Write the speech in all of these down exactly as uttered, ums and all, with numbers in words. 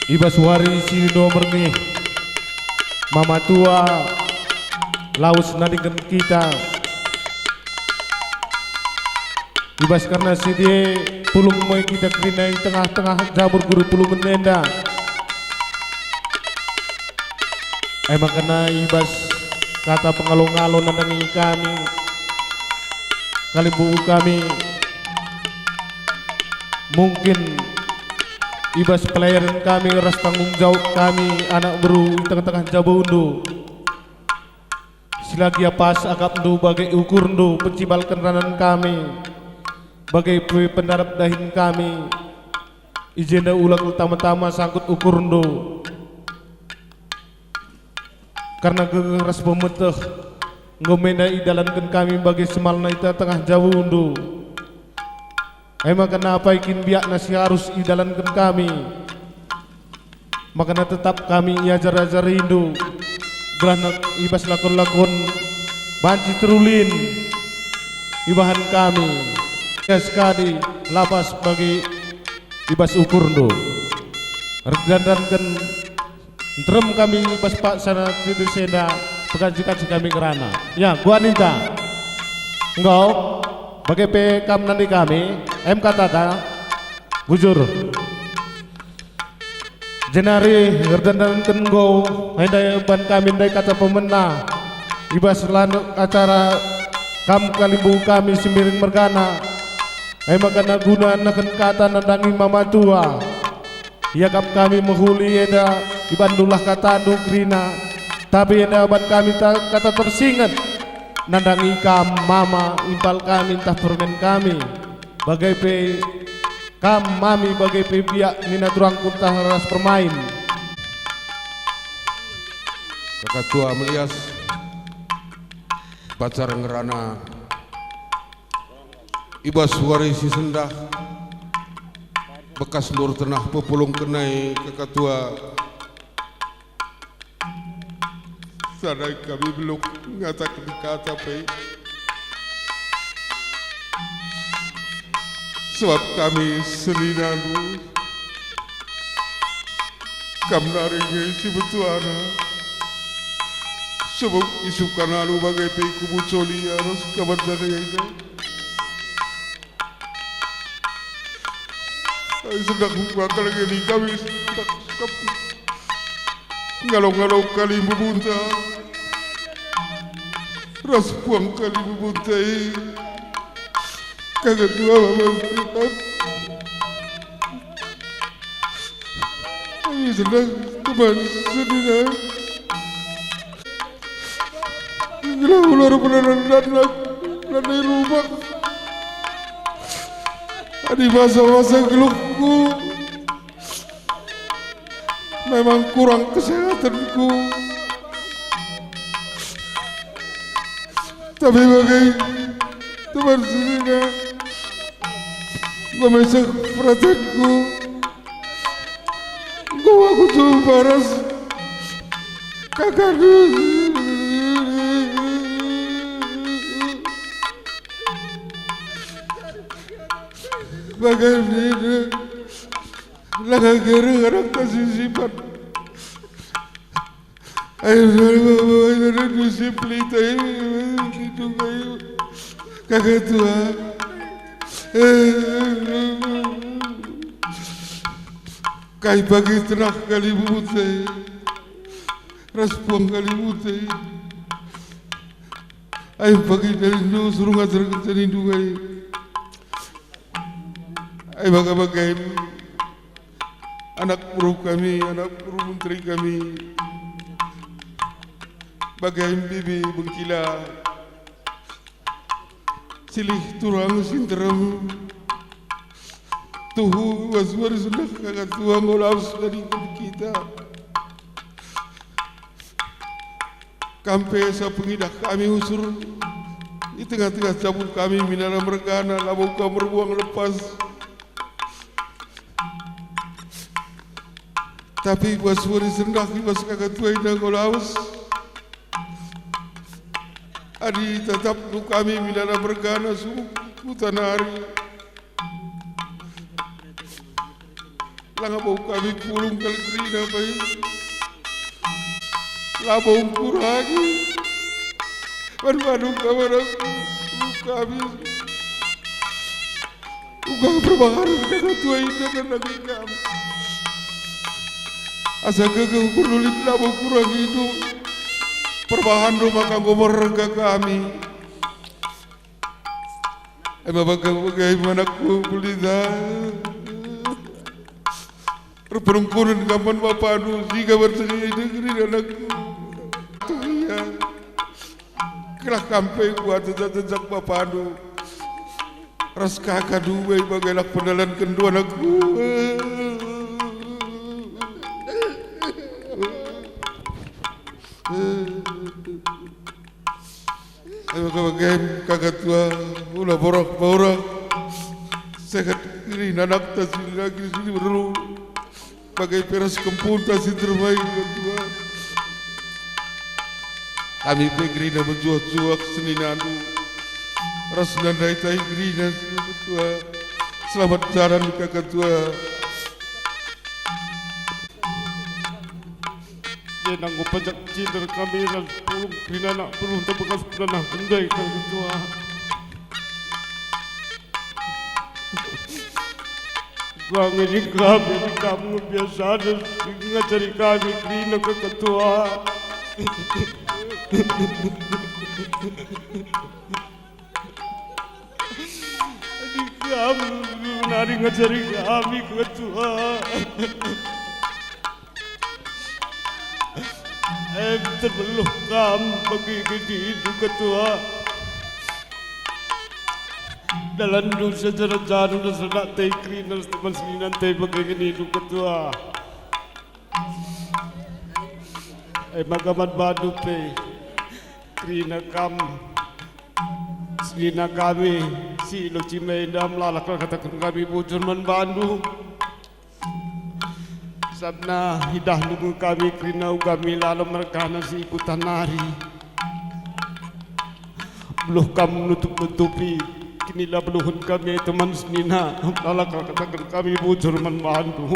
I bas wari si nomor nih, mama tua lawes nandingken kita. I bas kerna si e pulung me kita kerina i tengah-tengah jamur guru pulungen enda. E maka i bas kata pengalo-ngalo nandangi kami, kalimbubu kami, mungkin i bas pelayanen kami ras tanggung jawab kami anak beru i tengah-tengah jabundu. Si la gia pas akapndu bage ukurndu pencibalken ranan kami, bage pe pendarap dahin kami. I jenda ula kal tama-tama sangkut ukurndu. Kerna gegeh ras pemeteh, enggo me enda idalanken kami bage semalna i tengah-tengah jabundu. E maka apai kin biakna si arus idalanken kami? Makana tetap kami iajar-ajarindu, gelah i bas lakon-lakon banci terulin ibahan kami. Ya sekali la pas bage i bas ukurndu. Erdandanken nterem kami i bas paksa si enda, pekanci-kanci kami ngerana. Ya, kuah ninta. Enggo, bage pe kam nandai kami, em katata, bujur. Jenari erdandanken enggo, enda ban kami ndai kata pemena, i bas landu acara kam kalimbubu kami si miring mergana. E maka guna nehken kata nandangi mama tua. Iakap kami mehuli enda, ibandulah katandu kerina. Tapi enda ban kami ta-, kata tersinget. Nandangi kam, mama, impal kami ntah permen kami. Bage pe kam, mami, bage pe biak nina turangku ntah ras permain. Kakatua melias, pacar ngerana. I bas wari si sendah, bekas Nur Tenah pepulungken nai kakatua. Sada kami beluk ngataken kata pe, sebab kami seninandu. Kam nari nge si betuana, sebab isukan alu bage pe kubucoli ras kaban dagainya. Ai sendah bakal ngeni kami sendah kap-, ngalo-ngalo kalimbubunta ras puang kalimbubunta e. Kaga tua baba. Ai sendah teman senina. Gelah ular beneran dan dan i rumah. Adi masa-masa geluhku memang kurang kesehatanku. Tapi bage teman senina, enggo meseh peratenku. Enggo aku jumpa ras kakandu. Bage nina, langa gere arah kasisipan. Ayo, ayo, ayo, ayo, ayo, si Pelita, ayo, ayo, ayo, ayo, ayo. Kaka tua. Kai bagi tenah kalimbubunta e, ras puang kalimbubunta e. Ai bagi dalindu suruh ngajarken dalindu ai. Ai bage-bage anak beru kami, anak beru menteri kami. Bage bibi bengkila. Silih turang si nterem. Tuhu bas wari sendah kaka tua enggo lawes nandingken kita. Kam pe sa pengidah kami usur i tengah-tengah jabun kami minara mergana, labo kam erbuang lepas. Tapi bas wari sendah i bas kaka tua enda enggo lawes. Adi tatapndu kami minara mergana sungkuh kuta nari. Langa bau kami pulung kal kerina pai. Labo ngkurangi. Man bandu kabar aku, kami. Uga perbahanen kata tua ita dan lagi kami. Asa gegeh ukur lulit labo kurangi itu. Perbahan rumah kanggo merga kami. Ema bage-bage manakku kulidah. Erperungkunen kam man bapandu, siga bersegi negeri anakku. Tuh ia. Kelah kam pe kuat jejak-jejak bapandu. Ras kaka dua bage lah pendalanken dua anakku. Ayo kaba game kaka tua, ula borah-borah. Sehat kerina anakta si laki si beru. Bage pe ras kempunta si terbaik, kaka tua. Kami pe kerina mejuah-juah seninandu. Ras nandai tai kerina si kaka tua. Selamat jalan, kaka tua. Jenang enggo pajak cinder kami ras pulung kerina anak pulung tebekas pernah ndai kami tua. Bangin kami, kami ngebiasa ngajari kami kerina kaka tua. Adi kam nari ngajari kami, kaka tua. Em terbeluh kam bagi kedindu, kaka tua. Dalanndu sajar-ajar ras anak tai kerina ras teman senina tai bagi kedindu, kaka tua. E maka man bandu pe kerina kam, senina kami, si Ilo Cima enda, melala kal kataken kami bujur man bandu. Sabap idahndu nge kami kerina uga milala mergana si i kuta nari. Beluh kam nutup-nutupi kinilabeluhen kami, teman senina, melala kal kataken kami bujur man bandu.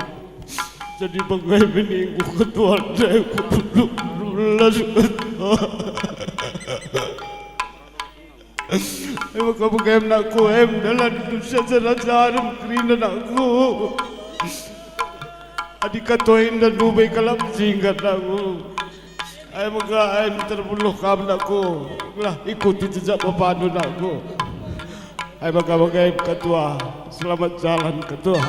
Jadi bage me ningku, kaka tua, ndai ku beluh-beluh las. Emaka bage me anakku, em dalan sajar-ajar kerina anakku. Adi kaka tua enda ndube kalak singkat anakku. Ai maka em terbeluh kam anakku, gelah ikuti jejak bapandu anakku. Ai maka bage kaka tua, selamat jalan kaka tua.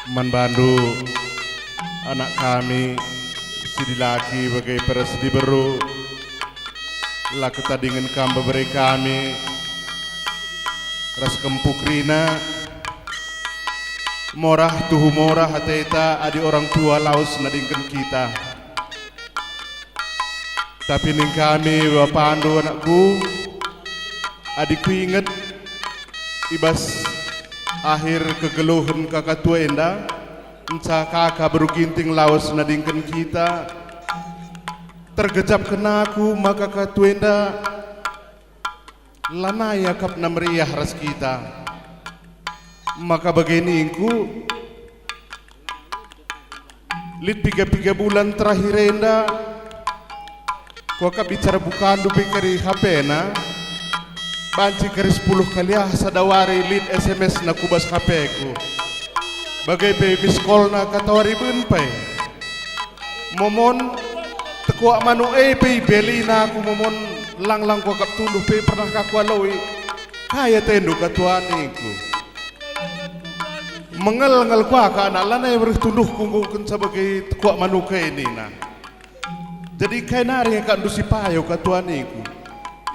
Man bandu, anak kami, si dilaki bage pe ras si diberu, la ketadingen kam bebere kami ras kempu kerina. Morah tuhu morah ateta adi orang tua lawes nadingken kita. Tapi ning kami bapandu, anakku, adi kuinget i bas akhir kegeluhen kaka tua enda, nca kaka beru Ginting lawes nadingken kita, tergejapken aku maka kaka tua enda lanai akapna meriah ras kita. Maka bage ningku, lit piga-piga bulan terakhir enda, kuakap bicara bukandu pe kari H P-na, banci kari sepuluh kali ah sada wari lit S M S-na ku bas H P-ku. Bage pe miss call-na katawari ben pe. Momon tekuak manuk e pe ibelina aku, momon langlang kuakap tunduh pe pernah ka kualoi. Kai atendu kaka tua ningku. Mengel-ngel kuakap anak, lanai mereh tunduhku enggo kenca bage tekuak manuk e nina. Jadi kai nari nge kak ndu si payo kaka tua ningku.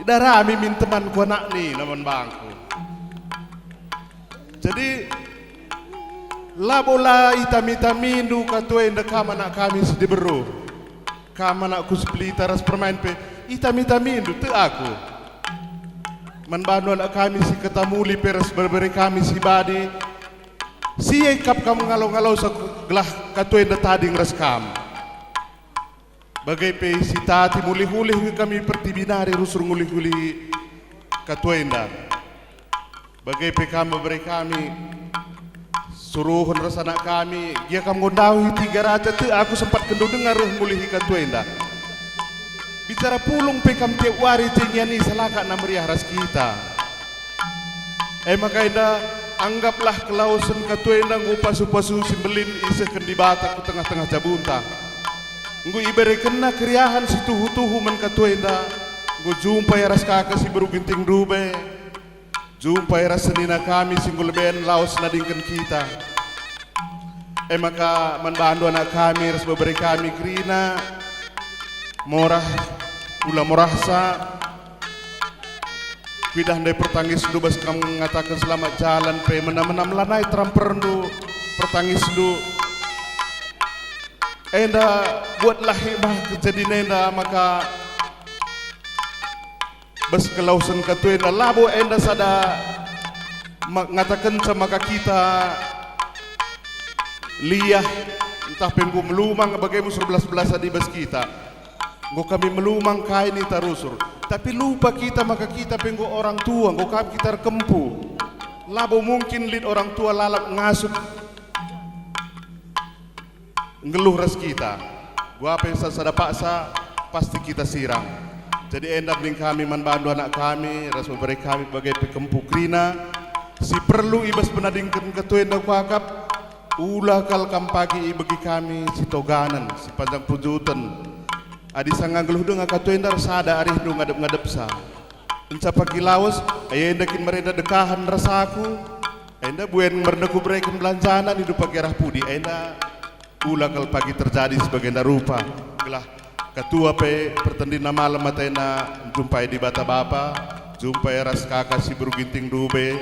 Idarami min temanku anak nina man bangku. Jadi, labo la itami-tamindu kaka tua enda kam anak kami si diberu. Kam anakku si pelita ras permain pe, itami-tamindu, tek aku. Man bandu anak kami si ketamuli pe ras bere-bere kami si badi, si iakap kam ngalo-ngalosa gelah kaka tua enda tading ras kam. Bage pe si tati mulih-ulih nge kami pertibi nari rusur ngulih-ulihi Katuenda. Bage pe kam bebere kami, suruhen ras anak kami, gia kam enggo ndauhi tiga raja, tek aku sempatken denga reh mulihi katuenda. Bicara pulung pe kam tiap wari, jenari salakana meriah ras kita. E maka enda, anggaplah kelawesen katuenda enggo pasu-pasu si mbelin isehken Dibata ku tengah-tengah jabunta. Enggo iberekenNa keriahen si tuhu-tuhu man katuenda, enggo jumpa ia ras kaka si beru Ginting Dube, jumpa ia ras senina kami si enggo leben lawes nadingken kita. E maka man bandu anak kami ras bebere kami kerina, morah, ula morahsa, kuidah ndai pertangisndu bas kam ngataken selamat jalan pe, menam-menam lanai teramperndu pertangisndu. Enda buatlah hikmah kejadin enda maka bas kelawesen katuenda, labo enda sada ma-, ngatakenca maka kita liah, ntah pe enggo melumang bage me erbelas-belas adi bas kita. Enggo kami melumang kai ninta rusur, tapi lupa kita maka kita pe enggo orang tua, enggo kam kita erkempu. Labo mungkin lit orang tua lalap ngasup nggeluh ras kita. Guape sa-, sada paksa pasti kita sirang. Jadi enda bening kami man bandu anak kami, ras bebere kami bage pe kempu kerina, si perlu i bas penadingken katuenda kuakap, ula kal kam pagi ibegi kami si toganen, si panjang pujuten. Adi sanga nggeluh denga katuenda ersada arihndu ngadep-ngadepsa. Enca pagi lawes, ai enda kin merenda dekahen ras aku? Enda buen merenda kubereken belanjana, nindu pagi arah pudi, enda ula kal pagi terjadi si bagenda rupa. Gelah katua pe pertendinna malem atena njumpai Dibata Bapa, jumpai ras kaka si beru Ginting Dube,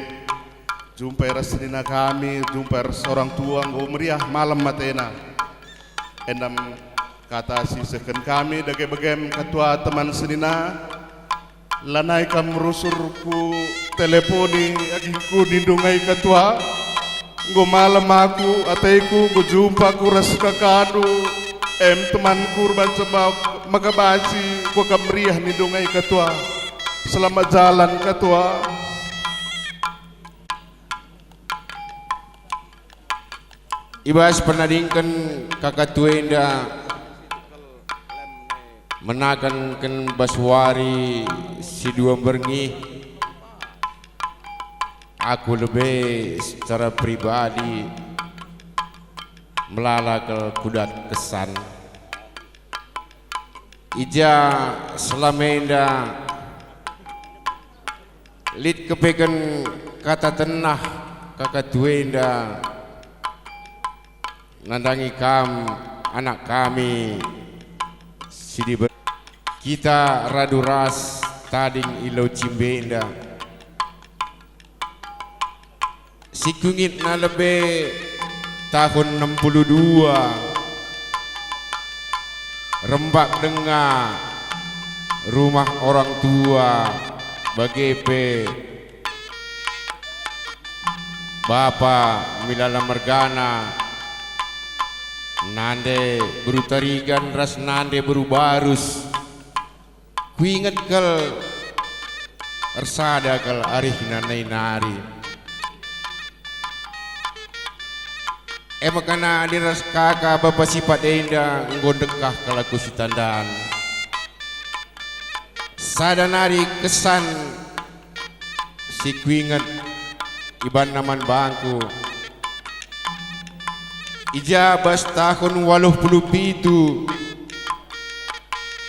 jumpai ras senina kami, jumpai ras orang tua, enggo meriah malem atena. Endam kata si isehken kami dage bagem katua teman senina, lanai kam rusur kuteleponi agingku nindu ngai katua, enggo malem aku, ateku enggo jumpa ku ras kakandu, em temanku erbahan cemba maka banci kuakap meriah nindu ngai katua. Selamat jalan katua. I bas penadingken kaka tua enda, menakenken bas wari si dua mberngi, aku lebe secara pribadi melala kal kudat kesan. I ja selama enda lit kepeken kata tenah kaka tua enda nandangi kam, anak kami si diber-, kita radu ras tading i Lau Cimbe enda. Si kuingetna lebe tahun enam puluh dua, rembak denga rumah orang tua, bage pe bapa Milala mergana, nande beru Tarigan ras nande beru Barus. Kuinget kal ersada kal arihna nai nari. E maka nande ras kaka bapa Sipat enda enggo ndekah kal aku si tandan. Sada nari kesan si kuinget ibanna man bangku. I ja bas tahun waluh puluh pitu,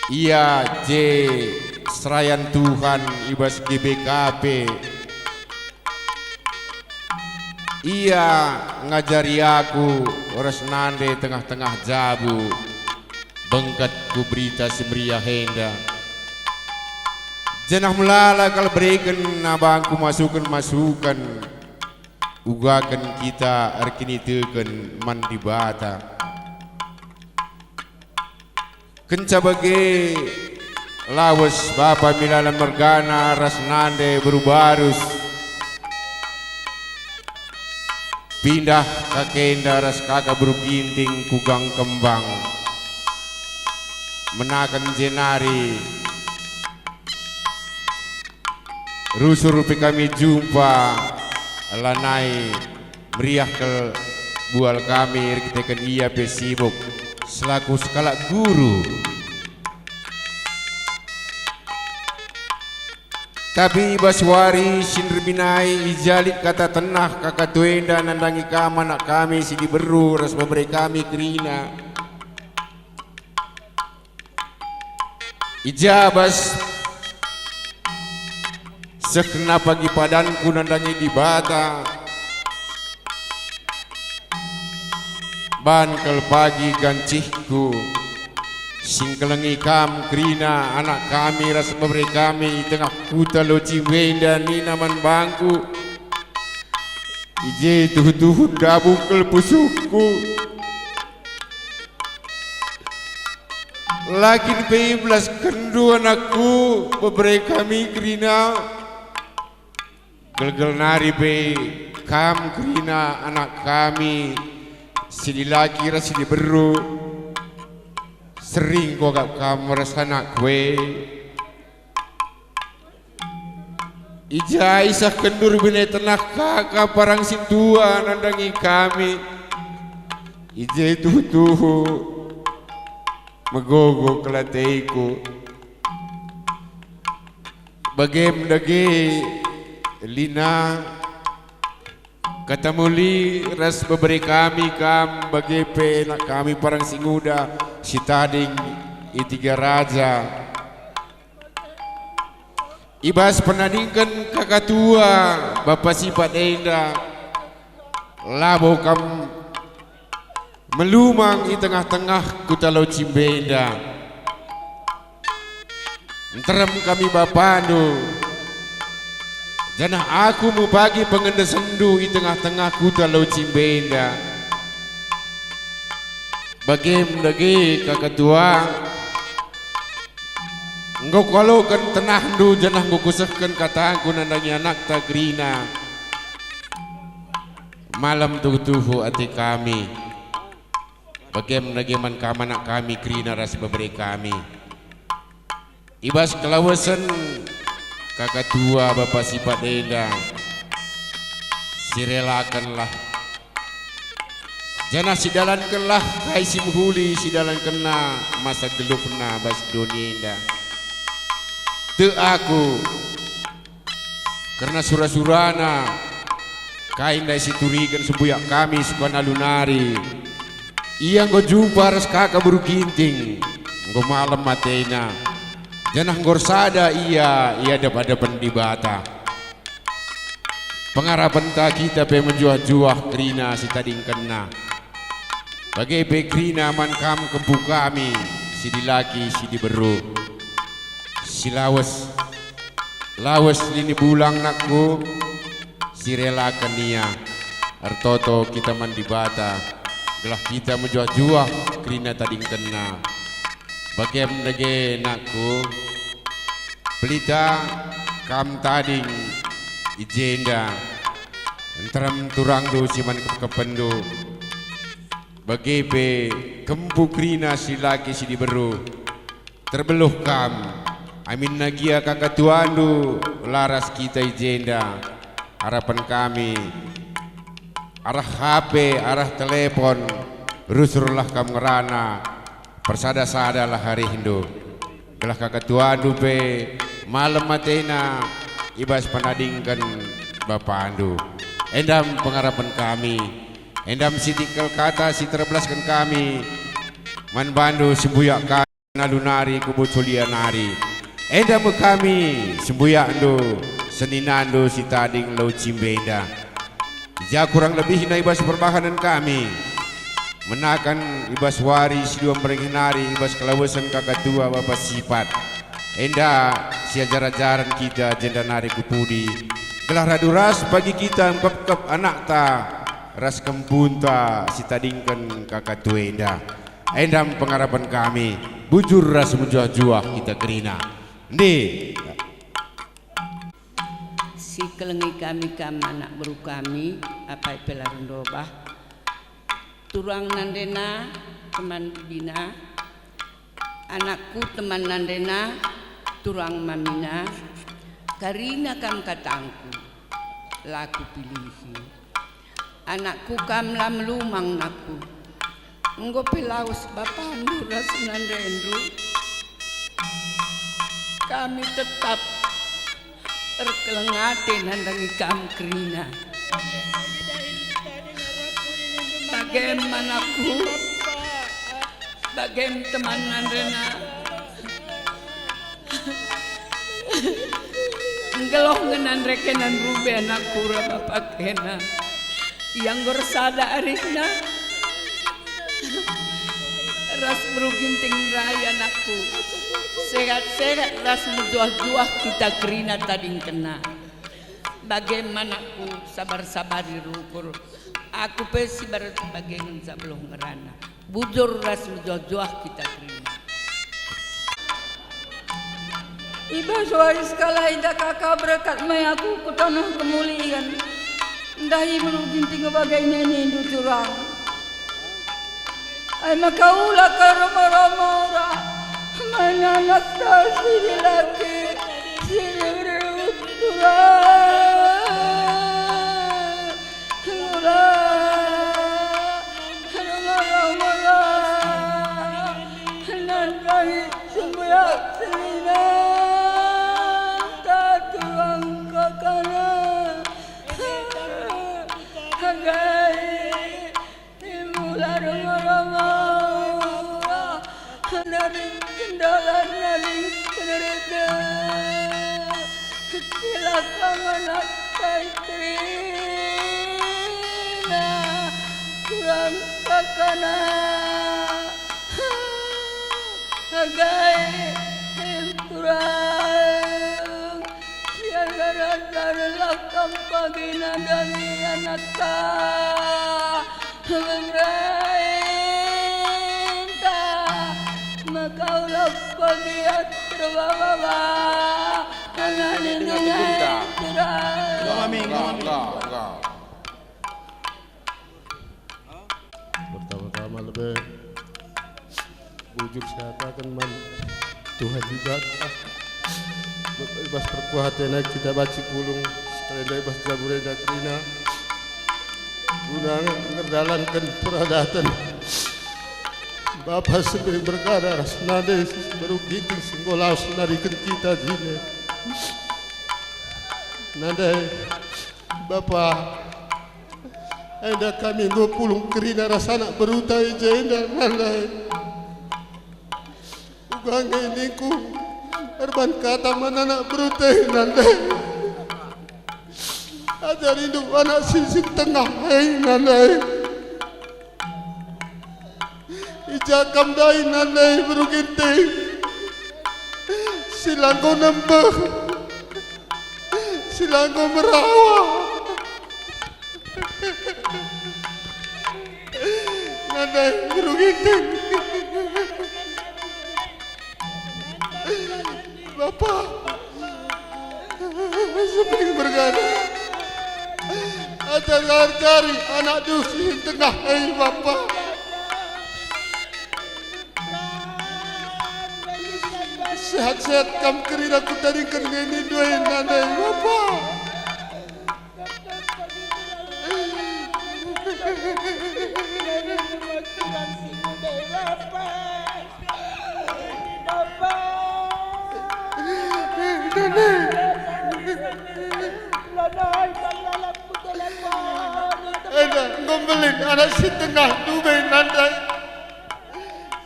ia je serayan Tuhan i bas G B K P. Ia ngajari aku ras nande tengah-tengah jabu bengket ku Berita Si Meriah enda. Janah melala kal bereken bangku masuken-masuken, ugaken kita erkiniteken man Dibata. Kenca bage, lawes bapa Milala mergana ras nande beru Barus. Pindah kaka enda ras kaka beru Ginting ku Gang Kembang. Menaken jenari, Rusur pe kami jumpa, lanai meriah kal bual kami erkiteken ia pe sibuk selaku sekalak guru. Tapi i bas wari si nderbinai i ja lit kata tenah kakatu enda nandangi kam anak kami si diberu ras bebere kami kerina. I ja bas sehna pagi padanku nandangi Dibata, ban kal pagi gancihku si ngkelengi kam kerina anak kami ras bebere kami i tengah kuta Locimbe enda nina man bangku, "I je tuhu-tuhu ndabuh kal pusuhku." La kin pe ibelaskenndu anakku, bebere kami kerina? Gelgel nari pe kam kerina anak kami, si dilaki ras si diberu. Sering kuakap kam ras anakku e. I ja isahkenndu erbene tenah kaka parang sintua nandangi kami. I je tuhu-tuhu megogo kal ateku. Bagem dage Lina, katamuli ras bebere kami kam bage pe anak kami parang si nguda si tading i Tiga Raja. I bas penadingken kakatua bapa sipat enda, labo kam melumang i tengah-tengah kuta Locimbe enda. Nterem kami bapandu, janah aku me bagi pengendesenndu i tengah-tengah kuta Locimbe enda. Bagem dage kakatua, enggo kualoken tenahndu janah enggo kusehken katangku nandangi anakta kerina. Malem tuhu-tuhu ate kami, bagem dage man kam anak kami kerina ras bebere kami. I bas kelawesen kakatua bapa sipat enda, sirelakenlah janah sidalankenlah kai si mehuli sidalankenna masa gelupna bas doni enda. Tek aku, kerna sura-surana, kai ndai si turiken sembuyak kami sekuan alu nari. Ia enggo jumpa ras kaka beru Ginting, enggo malem atena, janah enggo ersada ia i adep-adepen Dibata. Pengarapenta kita pe mejuah-juah kerina si tadingkenna. Bage pe kerina man kam kempu kami, si dilaki, si diberu. Si lawes, lawes lini bulang nakku, si relaken ia. Ertoto kita man Dibata, gelah kita mejuah-juah kerina tadingkenna. Bagem dage nakku, pelita kam tading i jenda, nterem turangndu si man kepkepenndu. Bage pe kempu kerina si laki si diberu. Terbeluh kam, aminna gia kakatuandu la ras kita i jenda. Arapen kami, arah H P, arah telepon, rusurlah kam ngerana, persada-sadalah arihndu. Gelah kakatuandu pe malem atena i bas penadingken bapandu. Enda me pengarapen kami, enda me sitik kal kata si terbelasken kami man bandu sembuyak kami alu nari ku Bocolia nari. Enda me kami sembuyakndu, seninandu si tading Locimbe enda. I ja kurang lebihna i bas perbahanen kami, menaken i bas wari si dua merengeh nari i bas kelawesen kakatua bapa sipat. Enda siajar-ajaren kita jenda nari ku pudi, gelah radu ras bagi kita mekepkep anakta ras kempunta si tadingken kakatua enda. Enda me pengarapen kami, bujur ras mejuah-juah kita kerina. Ndi? Si kelengi kami kam anak beru kami, apai pe la rundobah. Turang nandena, teman bibina, anakku teman nandena, turang mamina, Karina kam katangku, la kupilihi. Anakku kam la melumang, nakku. Enggo pe lawes bapandu ras nandendu. Kami tetap erkeleng ate nandangi kam kerina. Bagem anakku, bagem teman nandena. Nggeluh nge nande kena ndube anakku ras bapa kena. Ia enggo ersada arihna ras beru Ginting ndai anakku. Sehat-sehat ras mejuah-juah kita kerina tadingkenna. Bagem anakku, sabar-sabari rukur. Aku pe sibar bage ngenca beluh ngerana. Bujur ras mejuah-juah kita kerina. I bas wari sekalak enda kaka berkat me aku ku taneh kemulian. Ndahi beru Ginting bage ninindu turang. Ai maka ula karomo-romo ora, man anakta si dilaki, si diberu turang. Ula, ula, ula, ula, nandangi sembuyak senina, ta turang kakana. Agai, imula rongo-rongo. Nari kendalan nari kenerita. Cilaka mana tai terina. Kurang kakana. Agai, kurang. Siar-siar kam pagi nandangi anakta. Pemerintah, maka ulah pagi terbawa-bawa. Anak lindungan kurang. Enggak, enggak, enggak. Pertama-tama lebe bujur siataken man Tuhan Dibata. I bas perkuatena kita banci pulung, sekalenda i bas jabu enda kerina, guna ngerdalanken peradaten Bapa si Mbelin Bergana ras nande si Beru Ginting si enggo lawes nariken kita jine. Nande, Bapa, enda kami enggo pulung kerina ras anak beruta i jenda, nande. Uga nge ningku erban kata man anak beruta e, nande. Ajarindu anak si, si tengah e, nande. I ja kam ndai nande Beru Ginting, si la enggo nembeh, si la enggo merawa. Nande Beru Ginting. Bapa, si Mbelin Bergana. Ajar-ajari anakndu si tengah e, Bapa. Sehat-sehat kam kerina kutadingken nge nindu e, nande, Bapa. Enda, enggo mbelin anak si tengah ndube nande.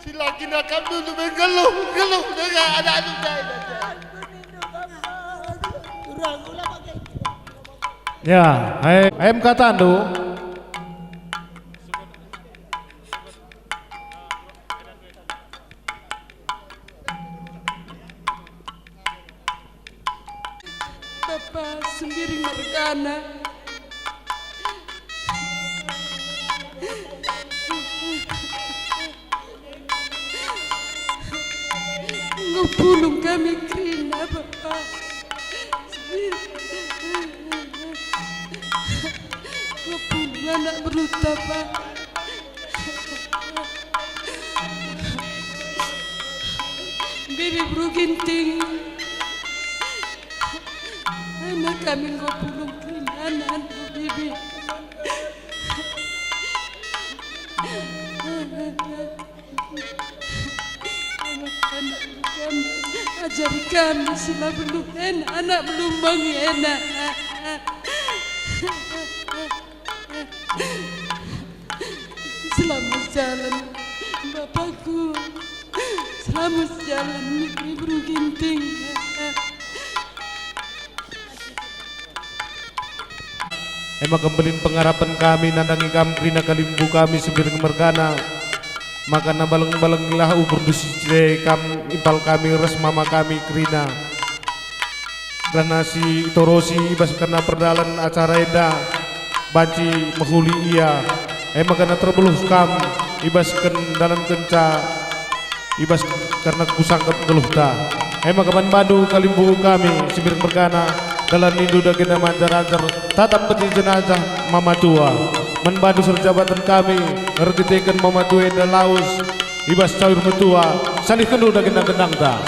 Si la kin akapndu ndube nggeluh, nggeluh denga anakndu ndai nande. Ya, ai, ai me katandu. Bapa si Mbelin Bergana. Enggo pulung kami kerina, Bapa. Enggo pulung anak beruta, Pa. Bibi Beru Ginting. Nah, kami enggo pulung kerinana, bibi. Anak-anak kami, ajari kami si la beluh ena, anak belumbang ena. Selamat jalan, Bapakku. Selamat jalan, Ibu Ginting. E maka mbelin pengarapen kami nandangi kam kerina kalimbubu kami Sembiring mergana, maka nabaleng-balengilah ukur dusi je kam impal kami ras mama kami kerina. Kerna si torosi i bas kerna perdalan acara enda banci mehuli ia, e maka na terbeluh kam i bas ken-, dalankenca i bas kerna kusangkep geluhta. E maka man bandu kalimbubu kami Sembiring mergana, dalan nindu dage na manjar-anjar tatap peti jenazah mama tua. Man bandu serjabaten kami erkiteken mama tua enda lawes i bas cawir metua, salihkenndu dage na gendangta.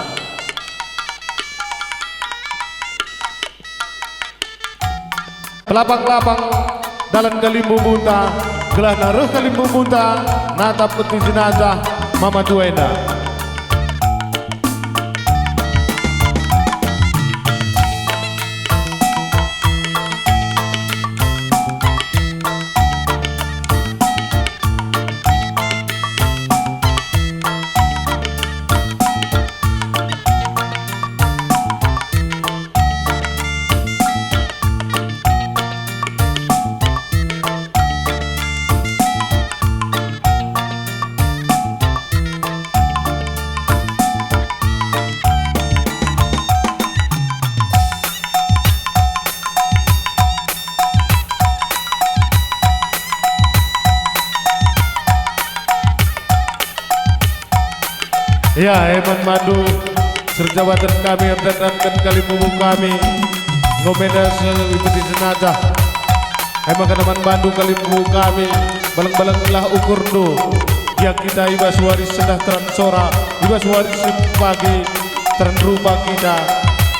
Pelapang-lapang dalan kalimbubunta, gelahna reh kalimbubunta natap peti jenazah mama tua enda. Ya, e man bandu serjabaten kami erdandanken kalimbubu kami, enggo meda se-, ipeti jenazah. E maka man bandu kalimbubu kami, baleng-balengilah ukurndu. Gia kita i bas wari sendah teran sora, i bas wari si pagi teran rupa kita.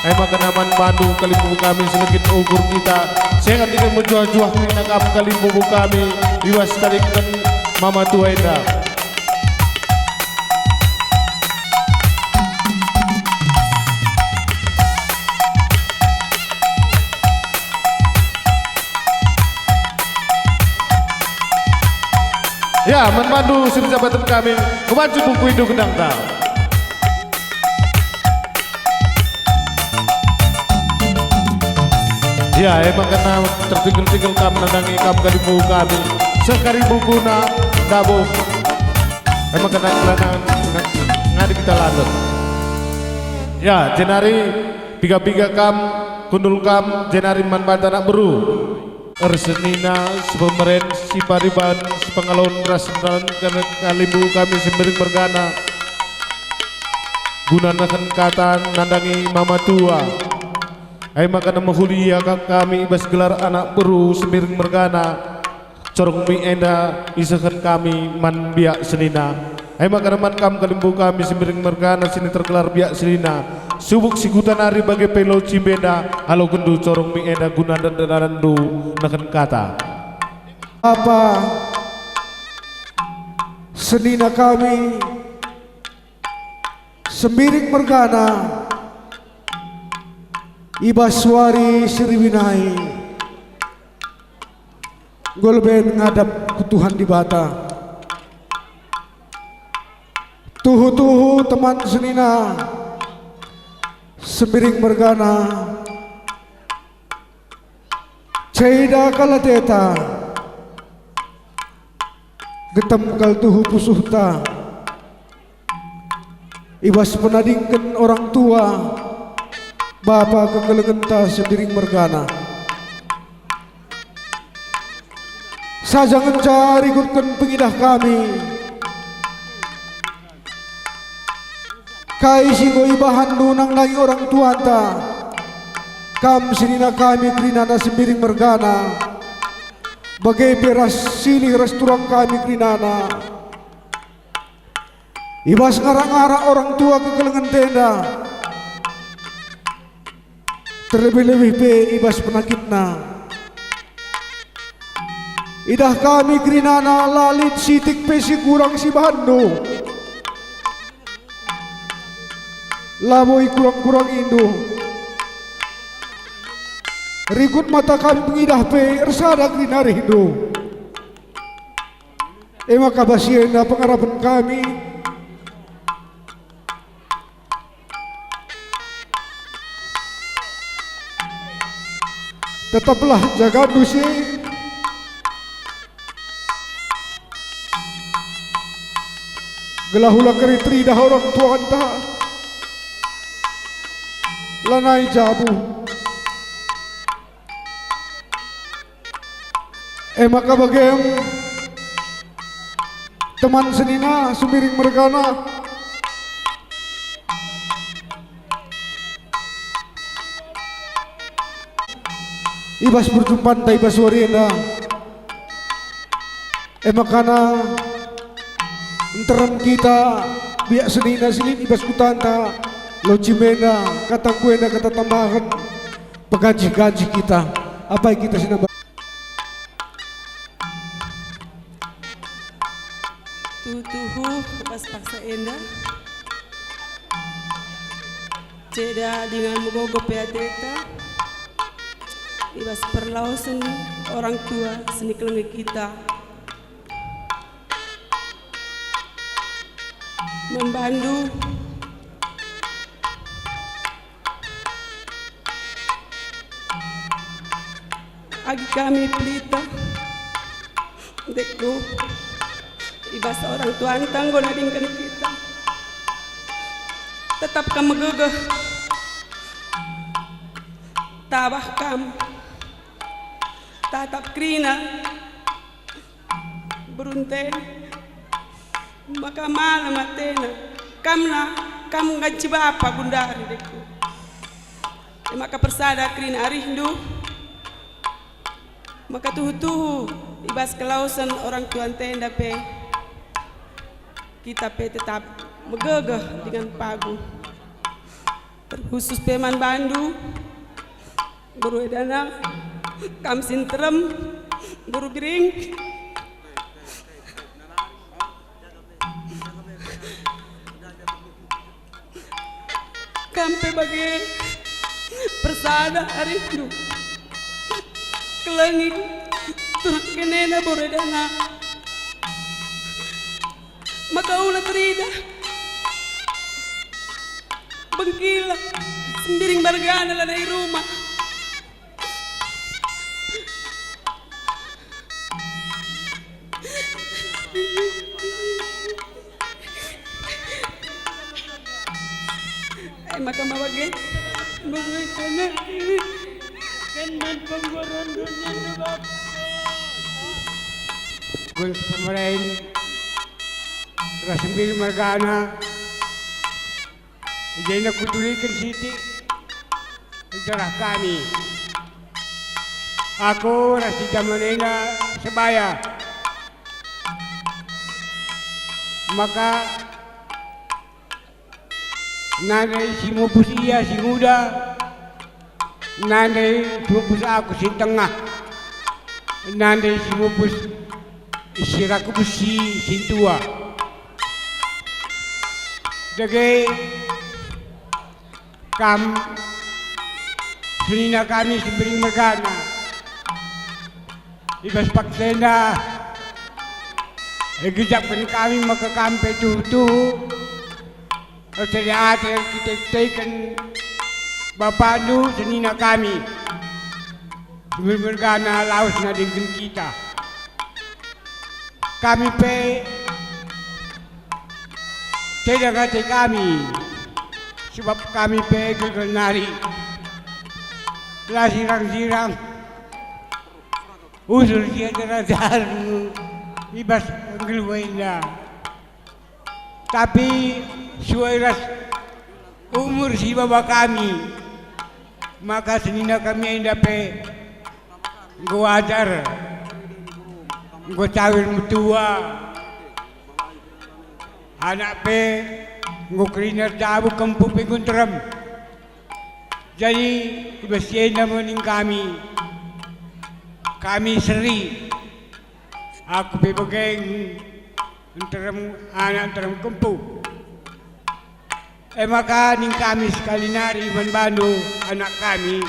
E maka man bandu kalimbubu kami, selegit ukur kita. Sengat inge mejuah-juah kerina kam kalimbubu kami, i bas tadingken mama tua enda. Ya, man bandu serjabaten kami, kubanci buku indu gendangta. Ya, emang kena tertinggel-tinggel kam nandangi kam kalimbubu kami. Seh kari bukuna ndabuh. Emang kena kelanangan nga-, ngadi kita lanjut. Ya, jenari piga-piga kam, kundul kam, jenari man banta anak beru. Ersenina, sipemeren, sipariban, sipangalon ras dalan kalimbubu kami Sembiring mergana. Guna nehen kata nandangi mama tua. Ai maka mehuli ia kami i bas gelar anak beru Sembiring mergana. Corong mi enda isehen kami man biak senina. Ai maka man kam kalimbubu kami Sembiring mergana si tergelar biak senina. Subuk si kuta nari bage pe lau cimbe enda, alokenndu corong mi enda guna ndandandu nehen kata. Bapa, senina kami, Sembiring mergana, i bas wari si riwin nai, enggo leben ngadap ku Tuhan Dibata. Tuhu-tuhu teman senina, Sembiring mergana, ceda kal ateta, getem kal tuhu pusuhta. I bas penadingken orang tua, bapa kekelengenta Sembiring mergana. Saja ngenca rikutken pengidah kami, kai si enggo ibahanndu nandangi orang tuanta, kam senina kami kerinana Sembiring mergana, bage pe ras silih ras turang kami kerinana. I bas ngarak-ngarak orang tua kekelengenta enda, terlebih-lebih pe i bas penakitna. Idah kami kerinana la lit sitik pe si kurang si banndu. Labo ikurang-kurangindu. Rikut mata kami pengidah pe ersada kerina arihndu. E maka bas si enda pengarapen kami. Tetaplah jagandu si, gelah ula keri teridah orang tuanta lanai jabu. E maka bagem, teman senina Sembiring mergana, i bas perjumpanta i bas wari enda. E makana nterem kita, biak senina si lit i bas kutanta, locim enda, kata enggo enda kata tambahen, peganjih-ganjih kita, apai kita si nambah. Tuhu-tuhu bas paksa enda, ceda dingen megogo pe ateta i bas perlawasen orang tua si nikelengi kita. Man bandu, agi kami pelita, dekku, i bas orang tuanta enggo nadingken kita. Tetap kam megegeh, tabah kam, tatap kerina. Berunten maka malem atena. Kamna, kam ngganci bapa gundari, dekku. E maka persada kerina arihndu, maka tuhu-tuhu i bas kelawesen orang tuanta enda pe, kita pe tetap megegeh dingen pagu. Terkhusus pe man bandu, Guru Edana, kam si nterem, Guru Gering. Kam pe bage persada arihndu. Kelengi turang kenena, Guru Edana. Maka ula teridah. Bengkila, Sembiring mergana lanai rumah. E maka mabage, bage kena. Kan man penggoron dunia bapa. Gun Pemeren. Ras Sembiring mergana, i jenda kuturiken sitik sejarah kami. Aku ras si jaman enda sebaya. Maka nande si mupus ia si nguda, nande si mupus aku si tengah, nande si mupus si raku besi si tua. Dage kam senina kami Sembiring mergana. I bas paksa enda, igejapken kami maka kam pe tuhu-tuhu erceda ate erkite-kiteken bapandu senina kami, mergana lawes nadingken kita. Kami pe ceda ate kami, sebab kami pe gegel nari. La sirang-sirang usur si ajar-ajarmu i bas nggeluh enda. Tapi sue ras umur si baba kami, maka senina kami enda pe enggo ajar, enggo cawir metua. Anak pe enggo kerina erjabu, kempu pe enggo nterem. Jadi, i bas si enda me ning kami, kami seri, aku pe bage nterem, anak nterem kempu. E maka ning kami sekali nari man bandu, anak kami.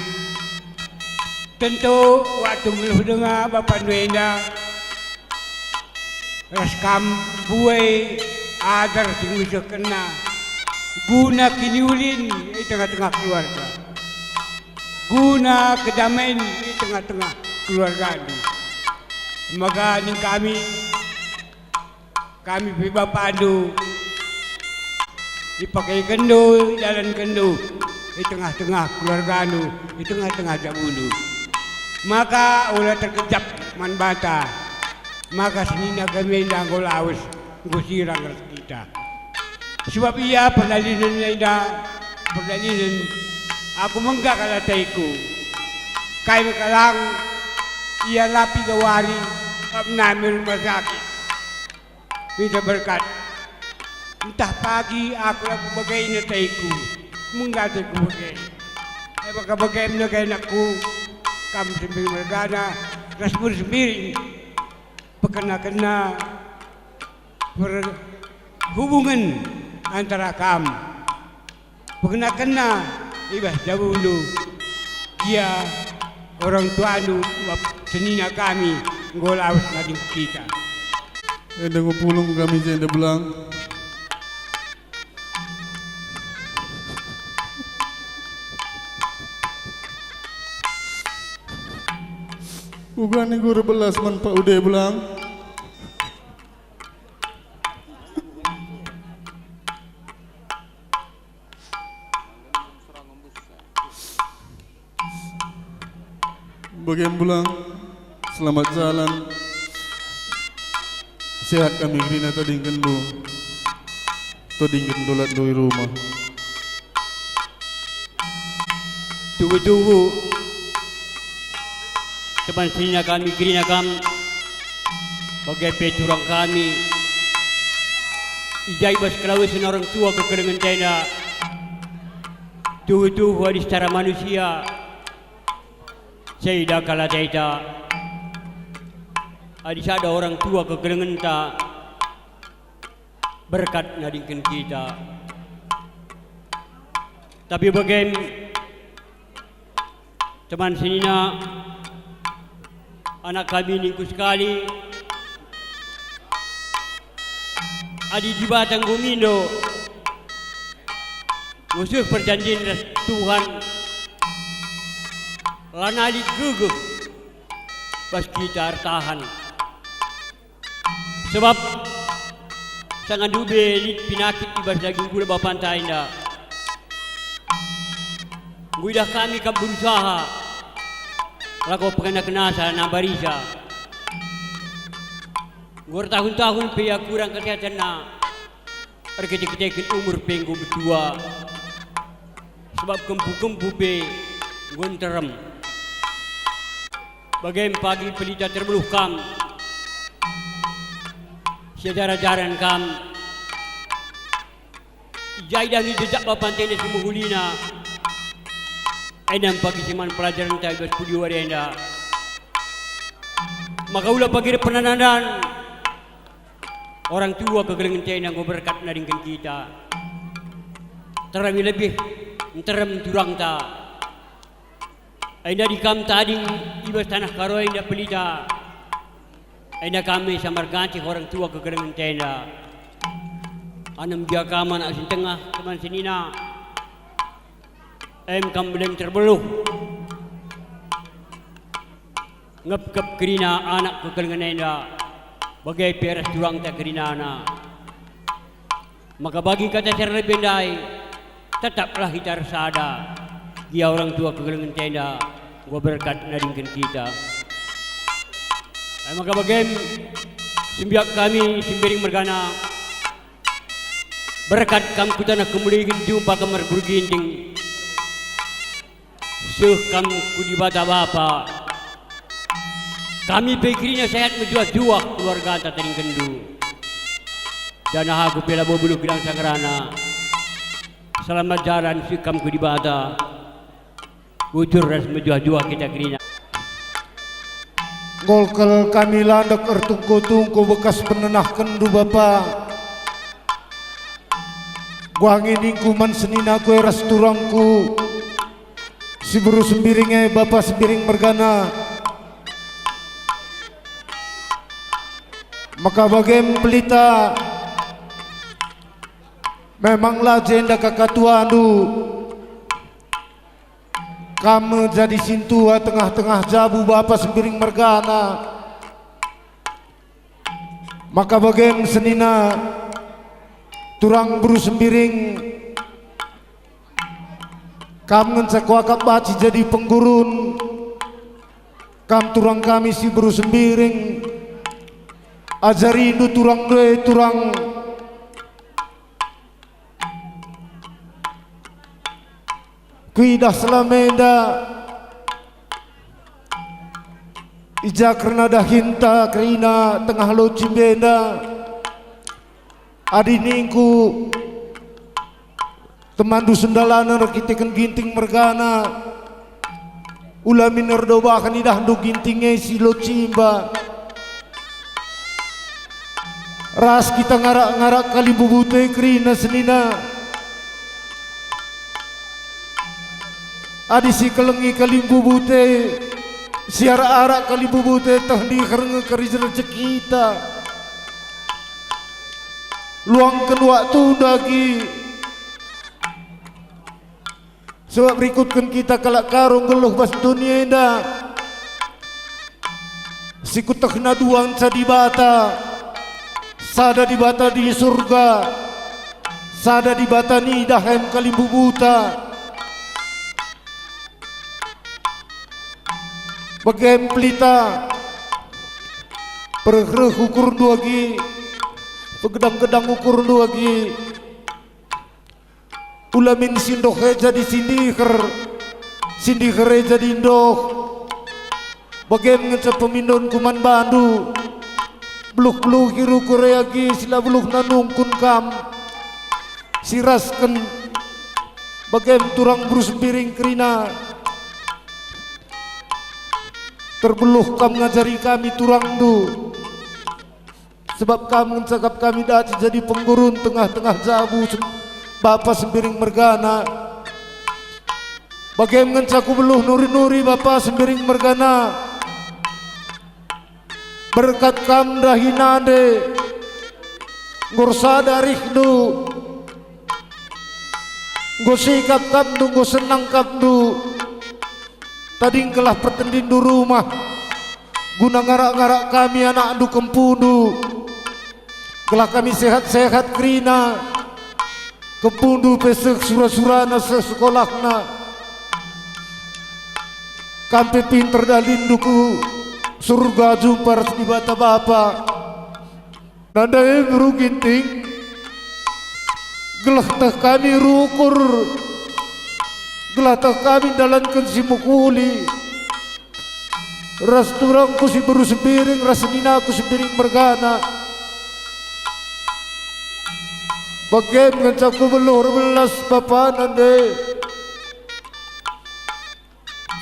Tentu waktu nggeluh denga bapandu enda, ras kam buai ajar si ngusehkenna guna kiniulin i tengah-tengah keluarga, guna kedamen i tengah-tengah keluargandu. Maka ning kami, kami pe bapandu, ipakeikenndu, idalankenndu i tengah-tengah keluargandu, i tengah-tengah jabundu. Maka ola terkejap man banta, maka senina kami enda enggo lawes, enggo sirang ras kita. Sebab ia perdalinen enda, perdalinen aku menggak ateku. Kai me kalang ia lapi gawari, ap nami rumah sakit. Minta berkat. Ntah pagi aku la kubage ateku, menggate kubage. E maka bage me nge anakku, kam sembing mergana, ras bersembiring, pekena-kena perhubungen antara kam. Pekena-kena i bas jabundu, gia orang tuandu, bap-, senina kami enggo lawes nading kita. Enda enggo pulung kami jenda belang. Uga nindu erbelas man Pak Ude belang. Bage me belang, selamat jalan. Sehat kami kerina tadingkenndu, tadingken dolatndu i rumah. Tuhu-tuhu, teman senina kami kerina kam, bage pe turang kami, i ja i bas kelawesen orang tua kekelengen enda. Tuhu-tuhu adi secara manusia, ceda kal ateta. Adi sada orang tua kekelengenta, berkat nadingken kita. Tapi bage me, teman senina, anak kami ningku sekali, adi Dibata enggo mindo, ngusung perjanjin ras Tuhan, lanai lit gegeh bas kita ertahan. Sebab sanga ndube lit penakit i bas daging kula bapanta enda. Enggo idah kami kap berusaha lako pekena-kenasa nambarisa. Enggo ertahun-tahun pe ia kurang kesehatenna, erkite-kiteken umur pe enggo metua. Sebab kempu-kempu pe enggo nterem. Bage me pagi pelita terbeluh kam, siajar-ajaren kam. I ja idah nge jejak bapanta enda si mehulina, enda me pagi si man pelajarenta i bas pudi wari enda. Maka ula pagi reh pernanan, orang tua kekelengen enda enggo berkat nadingken kita. Terlebih-lebih nterem turangta. Enda adi kam tading i bas taneh Karo enda pelita, enda kami sambar gancih orang tua kekelengen enda. Anem gia kam anak si tengah, teman senina, em kam beleng terbeluh. Ngepkep kerina anak kekelengen enda, bage pe ras turangta kerinana. Maka bagi kata si erlebe ndai, tetaplah kita ersada. Gia orang tua kekelengen enda enggo berkat nadingken kita. E maka bage me, sembiak kami si mbiring mergana, berkat kam ku taneh kemuligen, jumpa kam erguru Ginting. Seh kam ku Dibata Bapa. Kami pe kerina sehat mejuah-juah keluarganta tadingkenndu. Janah aku pe labo beluh gedang sanggarana. Selamat jalan seh kam ku Dibata. Bujur ras mejuah-juah kita kerina. Ngolkel kami landek ertungko-tungko bekas penenahkenndu, Bapa. Kuangi ningku man seninaku e ras turangku, si beru Sembiring e, Bapa Sembiring mergana. Maka bage me Pelita, memang la jenda kakatuandu. Kam me jadi sintua tengah-tengah jabu, Bapa Sembiring mergana. Maka bage me senina, turang beru Sembiring, kam ngenca kuakap banci jadi penggurun. Kam turang kami si beru Sembiring, ajarindu turang doe turang. Kuidah selama enda, i ja kerna dahinta kerina tengah loci enda. Adi ningku, temanndu sendalanen erkiteken Ginting mergana, ula min erdobaken idahndu Ginting e si locimba. Ras kita ngarak-ngarak kalimbubute kerina senina. Adi sikelengi kalimbubute, siarak-arak kalimbubute teh ndiher nge kerina rejekita. Luangken waktunda agi. Sebab rikutken kita kalak Karo nggeluh bas doni enda. Sikutehna dua ngenca Dibata, sada Dibata di Surga, sada Dibata nidah em kalimbubuta. Bage me Pelita, pereh-reh ukurndu agi, pegedang-gedang ukurndu agi. Ula min si ndoh e jadi si ndiher, si ndiher e jadi ndoh. Bage me ngenca pemindonku man bandu. Beluh-beluhi rukur e agi si la beluhna nungkun kam. Si rasken bage me turang beru Sembiring kerina. Terbeluh kam ngajari kami turangndu. Sebab kam ngenca kap kami dati jadi penggurun tengah-tengah jabu sem-, Bapa Sembiring mergana. Bage me ngenca kubeluh nuri-nuri Bapa Sembiring mergana. Berkat kam ndahi nande, enggo ersada rihndu, enggo sikap kapndu, enggo senang kapndu. Tadingkenlah pertendinndu rumah, guna ngarak-ngarak kami anakndu kempundu, gelah kami sehat-sehat kerina, kempundu pe seh sura-surana, seh sekolahna. Kam pe pinter dalinndu ku Surga jumpa ras Dibata Bapa. Nande e beru Ginting, gelah teh kami rukur, gelah teh kami ndalanken si mehuli, ras turangku si beru Sembiring ras seninaku Sembiring mergana. Bage me ngenca kubeluh erbelas Bapa nande.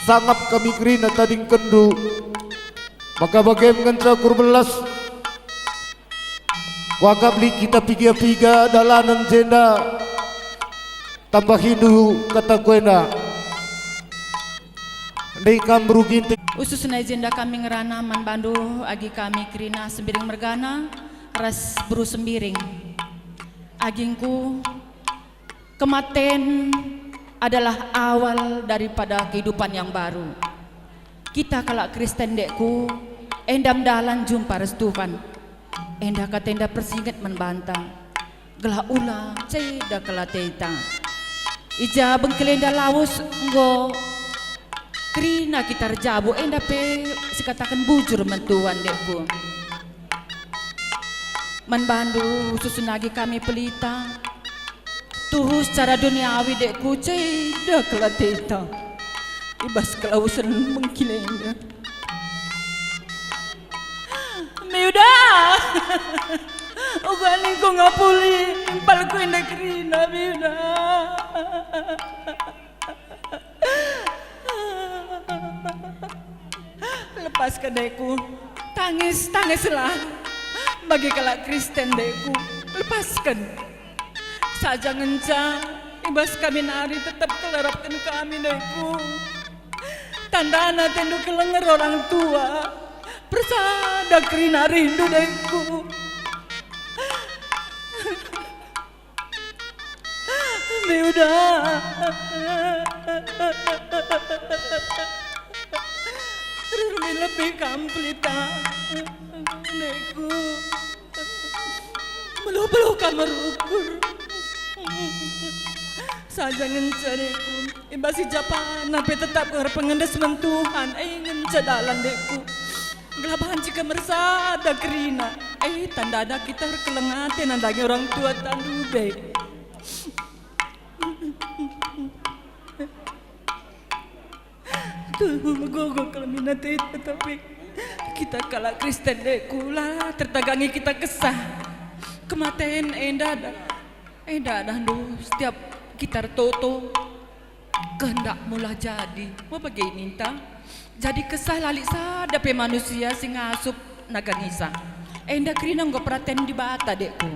Sangap kami kerina tadingkenndu. Maka bage me ngenca kurbelas. Kuakap lit kita piga-piga dalanen jenda. Tambahindu kataku enda. Ndai kam beru Ginting. Ususna i jenda kami ngerana man bandu agi kami kerina Sembiring mergana ras beru Sembiring. Agingku, kematen adalah awal daripada kehidupan yang baru. Kita kalak Kristen, dekku, enda me dalan jumpa ras Tuhan. Enda kata enda persinget man banta, gelah ula ceda kal ateta. I ja bengkel enda lawes enggo kerina kita erjabu, enda pe sikataken bujur man Tuhan, dekku. Man bandu, ususna agi kami Pelita. Tuhu secara duniawi, dekku, ceda kal ateta i bas kelawesen bengkel enda. Miuda! Uga ningku ngapuli impalku enda kerina, Miuda. Lepasken, dekku. Tangis, tangislah. Bagi kalak Kristen, dekku, lepasken. Saja ngenca i bas kami nari tetap kal arapken kami, dekku. Tandana atendu kelenger orang tua. Persada kerina arihndu, dekku. Mbe uda. Terlebih-lebih kam pelita, dekku. Beluh-beluh kam merukur. Saja ngenca, dekku. I bas i ja pana pe tetap erpengendes man Tuhan, e ngenca dalan, dekku. Gelah banci kam ersada kerina, e tandana kita erkeleng ate nandangi orang tua tandu be. Tuhu megogo kal min ateta, tapi kita kalak Kristen, dekku, la tertagangi kita kesah. Kematen enda dah, enda dahndu setiap kita ertoto. Kehendakmulah jadi, me bage ninta. Jadi kesah la lit sada pe manusia si ngasup naganisa. Enda kerina enggo peraten Dibata, dekku.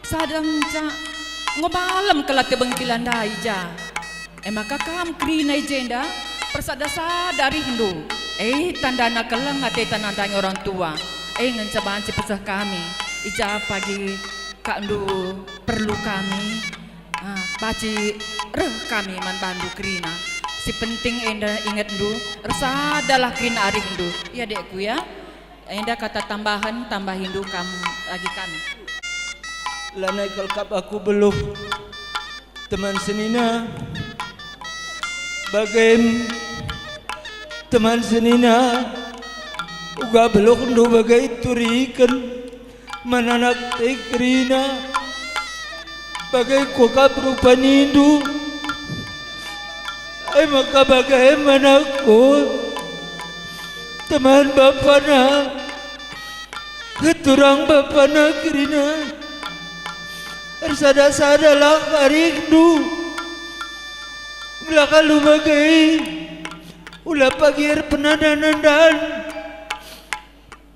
Sada ngenca enggo malem kal ate bengkila ndai ja. E maka kam kerina i jenda, persada-sada arihndu. E tandana keleng ateta nandangi orang tua. E ngenca banci peseh kami. I ja pagi kakndu perlu kami. Ah, banci reh kami man bandu kerina. Si penting enda ingetndu, ersadalah kerina arihndu. Ya, dekku, ya. Enda kata tambahen, tambahindu kam bagi kami. Lanai kal kap aku beluh, teman senina. Bagem, teman senina, uga beluhndu bage ituriken. Man anak tek kerina, bage kuakap rupa nindu. E maka bage man aku, teman bapana, keturang bapana kerina. Ersada-sadalah arihndu. Gelah alu bage, ula pagi erpenandan-nandan.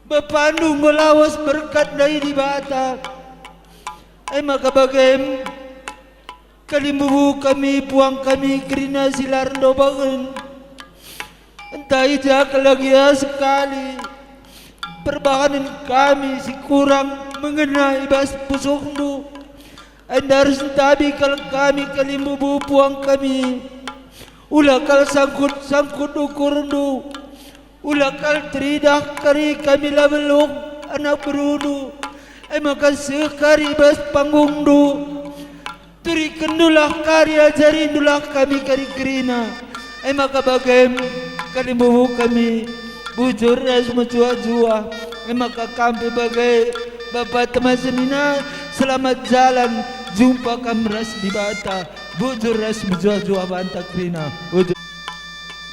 Bapandu enggo lawes berkat ndai Dibata. E maka bagem, kalimbubu kami, puang kami kerina si la erdobaken. Ntah i ja kal gia sekali perbahanen kami si kurang mengena i bas pusuhndu, enda arus ntabi kal kami kalimbubu, puang kami. Ula kal sangkut-sangkut ukurndu. Ula kal teridah kari kami la beluh anak berundu, e maka seh kari bas panggungndu. Turikenndulah kari, ajarindulah kami kari kerina, e maka bagem kalimbubu kami bujur ras mejuah-juah, e maka kam pe bage bapa teman senina, selamat jalan, jumpa kam ras Dibata, bujur ras mejuah-juah banta kerina. Bujur.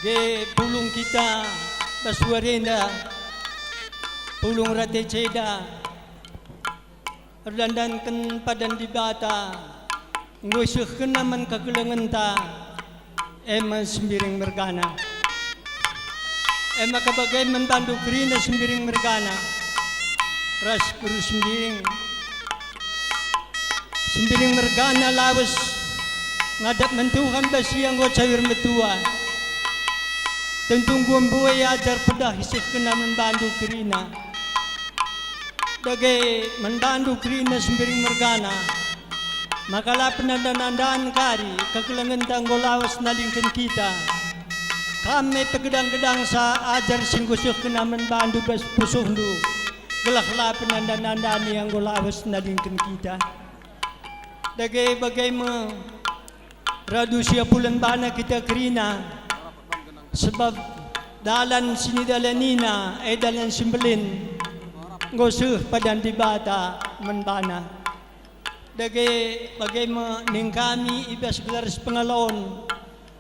Ge pulung kita bas wari enda, pulung rate ceda, erdandanken padan Dibata, enggo isehkenna man kekelengenta, e me Sembiring mergana. E maka bage man bandu kerina Sembiring mergana, ras Guru Sembiring. Sembiring mergana lawes ngadap man Tuhan bas ia enggo cawir metua. Tentu enggo mbue ajar pedah isehkenna man bandu kerina. Dage man bandu kerina Sembiring mergana, maka la penanda-nandan kari kekelengenta enggo lawes nalingken kita. Kam me pegedang-gedangsa ajar si enggo isehkenna man bandu bas pusuhndu. Gelah la penanda-nandani enggo lawes nalingken kita. Dage bage me radu siapulen bana kita kerina, sebab dalan si nidalanina, e dalan si mbelin, enggo seh padan Dibata man bana. Dage bage me ning kami i bas gelar sipengalon,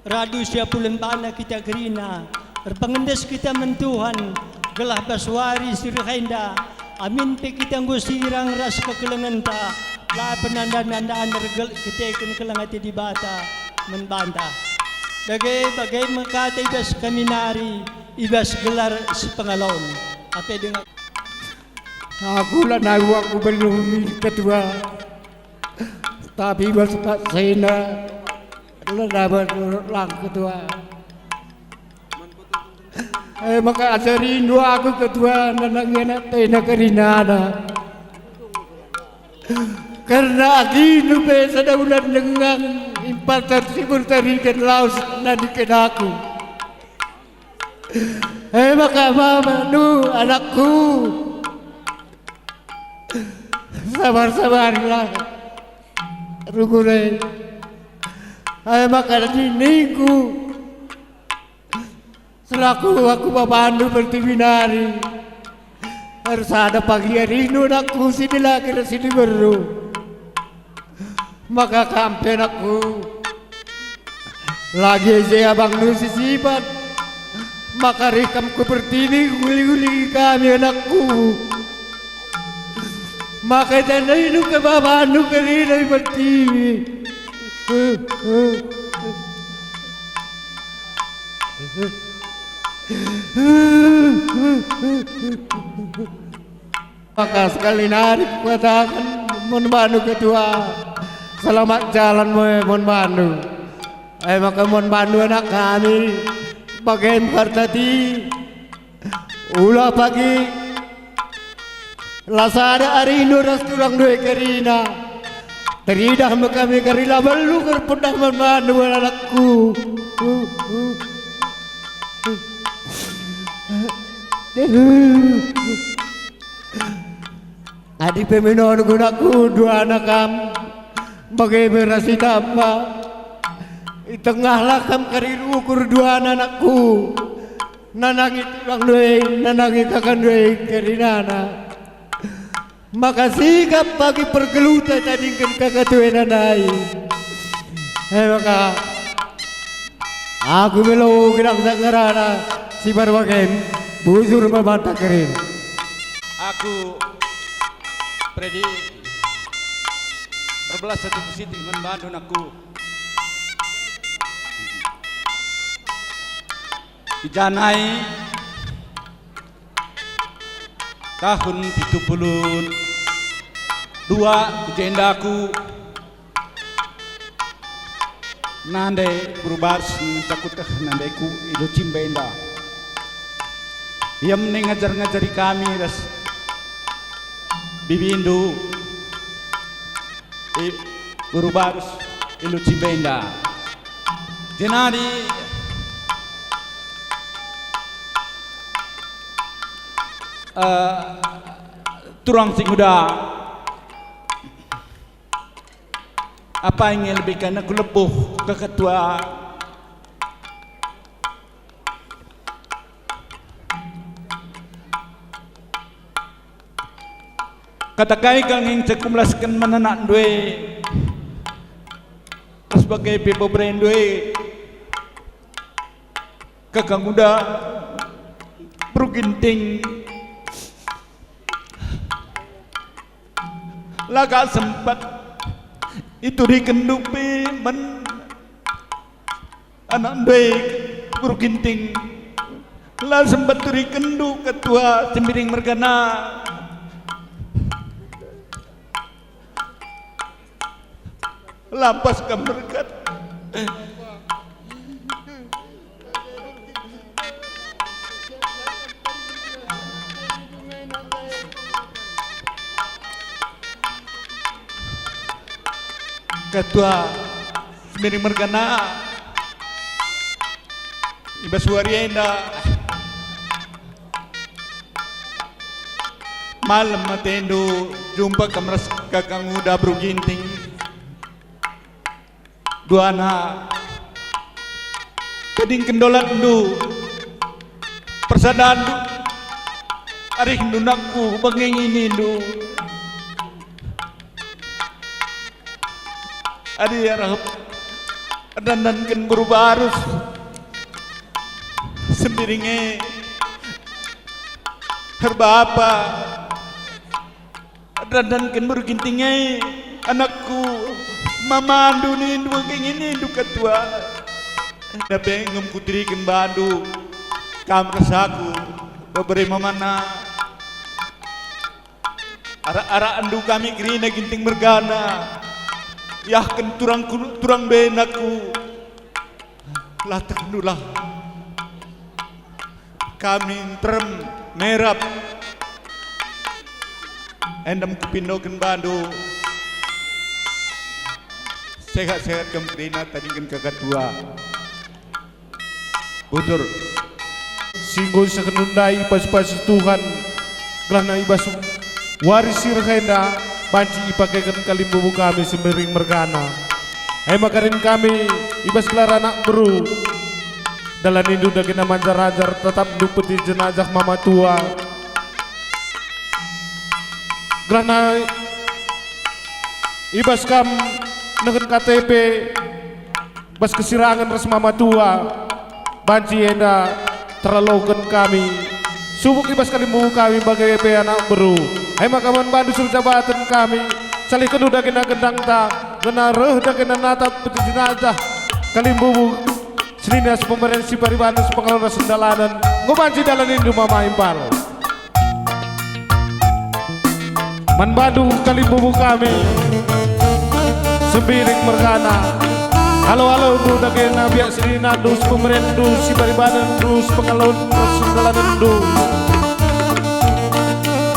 radu siapulen bana kita kerina, erpengendes kita man Tuhan, gelah bas wari si reh enda, amin pe kita enggo sirang ras kekelengenta, la penanda-nandan ergel-, keteken keleng ate Dibata man banta. Dage bage me kata i bas kami nari, i bas gelar si pengalo. Ate denga. Aku lanai uakku belum ketua, tapi bas paksena lanai berlang ketua. Eh, maka ajarindu aku ketua, nandangi anak tena kerinana. Kerna agindu pe sada ulan denga impatan si bertariken lawes nandeken aku. Eh, maka mama nu anakku, sabar-sabarlah, rukure. Eh, maka niningku, selaku aku babandu pertiwi nari, ersada pagi arindu anakku si dilaki ras si diberu. Maka kam pe anakku, lagi je abangndu si sibat, maka reh kam ku pertiwi nguli-nguli kami anakku. Maka itandaindu kebabandu kerina i pertiwi. Maka sekali nari kukataken, mon bandu ketua, selamat jalan me mon bandu. E maka mon bandu anak kami, bage menghartati, ula pagi, la sada arindu ras turang ndai kerina. Teridah me kami kari la belu erpedah man bandu anakku. Adi pe minon guna kudu anak kam, bage beras itamba. Itengahlah kam kari rukur duana anakku, nandangi tulang ndai, nandangi kaka ndai kerinana. Maka sikap bagi pergeluta tadingken kaka tuena ndai. E maka, aku melo gedang sanggarana si baru bagem, bujur me banta kerin. Aku, Fredi, erbelas hati kusitih man bandu anakku. Ijanai tahun pitu puluh dua ku jenda aku nande guru Bars ngenca kuteh nandeku i Lucimba enda. Ia mene ngajar-ngajari kami ras bibindu i guru Bars i Lucimba enda. Jenari, eh, turang si nguda. Apai nge lebihken aku lebuh keketua? Kata kai kal nge ngenca kumelasken man anakndu e, ras bage pe beberendu e, kaka nguda, beru Ginting. La ka sempat iturikenndu pe man anakndu e, beru Ginting. La sempat turikenndu ketua Sembiring mergana. Lampas kam merkat. Ketua Sembiring mergana, i bas wari enda malem atendu jumpa kam ras kaka nguda beru Ginting. Duana, tadingken dolatndu, persadanndu, arihndu nakku bage nge inindu. Adi arah erdandanken beru Barus, Sembiring e, erbapa, erdandanken beru Ginting e, anakku, mamandu nindu bage nge inindu ketua. Enda pe enggo kuturiken bandu, Kam ras aku, bebere mamana. Arak-arakenndu kami kerina Ginting mergana. Iahken turang ku-, turang benakku. Latekndulah. Kami nterem merap. Endem kupindoken bandu. Sehat-sehat kam kerina tadingken kaka tua. Bujur. Si enggo isehkenndu ndai i bas-bas Tuhan, gelahna i bas wari si reh enda banci ipakeken kalimbubu kami Sembiring mergana. E maka rin kami i bas gelar anak beru, dalanindu dagena manjar-anjar, tatapndu peti jenajah mama tua. Gelahna i bas kam nehen K T P, bas kesirangen ras mama tua, banci enda terlaloken kami. Subuk i bas kalimbubu kami bage pe anak beru. E maka man bandu si erjabaten kami, salihkenndu dagena gendangta, guna reh dagena natap peti jenajah kalimbubu senina si pemeren si paribanen si pengaloken ras sendalanen, enggo banci dalanindu mama impal. Man bandu kalimbubu kami, Sembiring mergana. Alo-alondu dagena biak seninandu, si pemerenndu, si paribanenndu, si pengaloken ras sendalanenndu.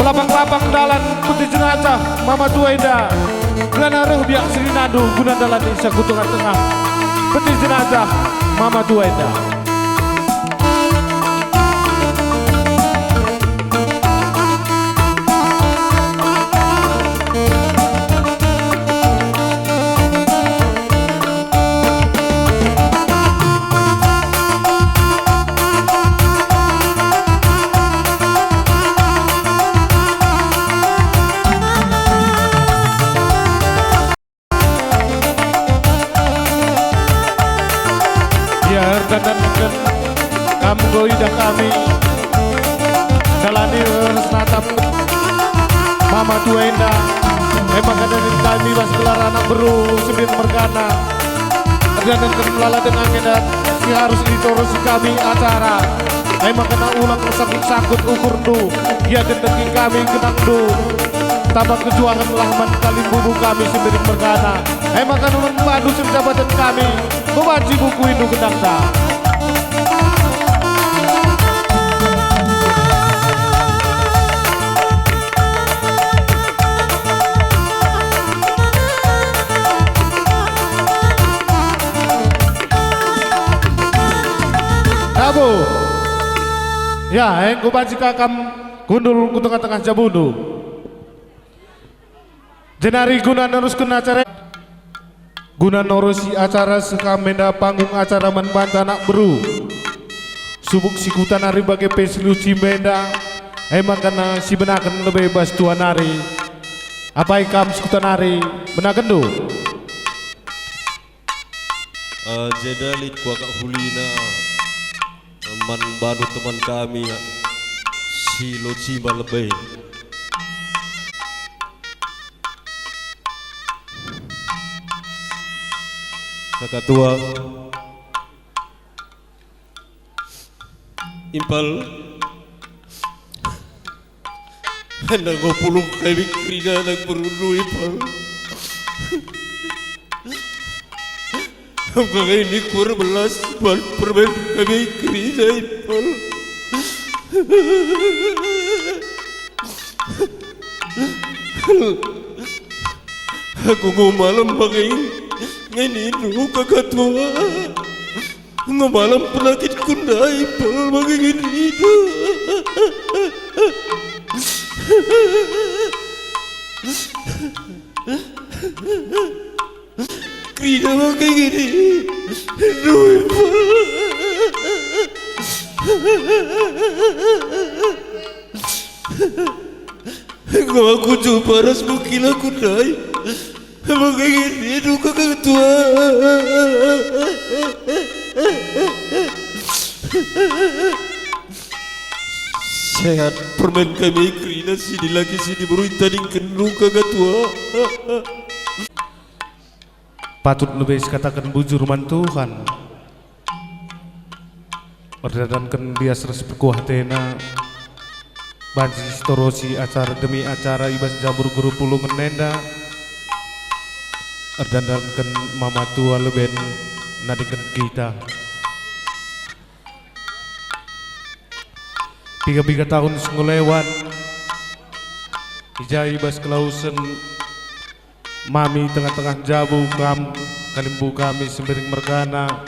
Pelapang-lapang dalan peti jenajah mama tua enda, gelahna reh biak seninandu guna dalani saku tengah-tengah peti jenajah mama tua enda. Ia erdandanken kam enggo idah kami, dalani ras natap mama tua enda, e maka danin kami bas gelar anak beru Sembiring mergana. Erdandanken lala denga enda si arus itorusi kami acara, e maka ulang ersangkut-sangkut ukurndu, ia gendeki kami genangndu. Taba kejuahenlah man kalimbubu kami Sembiring mergana. E maka nulung bandu si erjabaten kami, enggo banci bukuindu gendangta. Tabu. Ya, enggo banci ka kam kundul ku tengah-tengah jabundu. Jenari guna nerusken acara, guna nerusi acara seh kam enda panggung acara man banta anak beru. Subuk si kuta nari bage pe si luci enda, e maka sibenaken lebe bas tua nari. Apai kam si kuta nari, benakenndu? Eh, jenda lit kuakap hulina man bandu teman kami si luci mba lebe. Kaka tua. Impal. Enda enggo pulung kami kerina anak berundu, Impal. Enggo nge ini kuerbelas man permen kami kerina, Impal. Aku enggo malem bage ngenindu, kaka tua. Enggo malem penakitku ndai, Impal, bage ngenindu. Kerina bage ngenindu, Impal. Enggo aku jumpa ras mungkilku ndai. Bage ngenindu, kaka tua. Sehat permen kami kerina si dilaki si diberu itadingkenndu, kaka tua. Patut lebe sikataken bujur man Tuhan. Erdandanken bias ras pekuah atena, banci sitorosi acara demi acara i bas jamur guru pulungen enda. Erdandanken mama tua leben nadingken kita. Piga-piga tahun si enggo lewat, i ja i bas kelawesen mami tengah-tengah jabu kam, kalimbubu kami Sembiring mergana.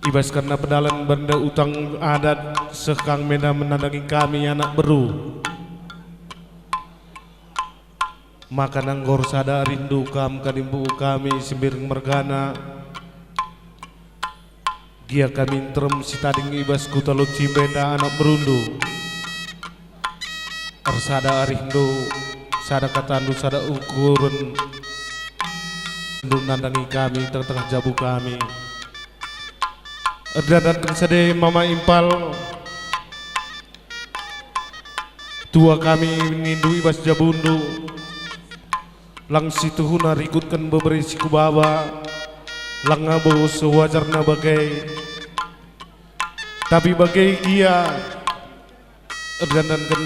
I bas kerna pedalen bernda utang adat seh kang menda menandangi kami anak beru. Maka nanggor sada arihndu kam kalimbubu kami Sembiring mergana, gia kami nterem sitading i bas kuta Loncimba enda anak berundu. Ersada arihndu, sada katandu, sada ukuren, ndu nandangi kami tengah-tengah jabu kami. Erdandanken sada mama impal, tua kami nindu i bas jabundu, lang situhuna rikutken bebere si kubaba, lang labo sewajarna bage. Tapi bage gia, erdandanken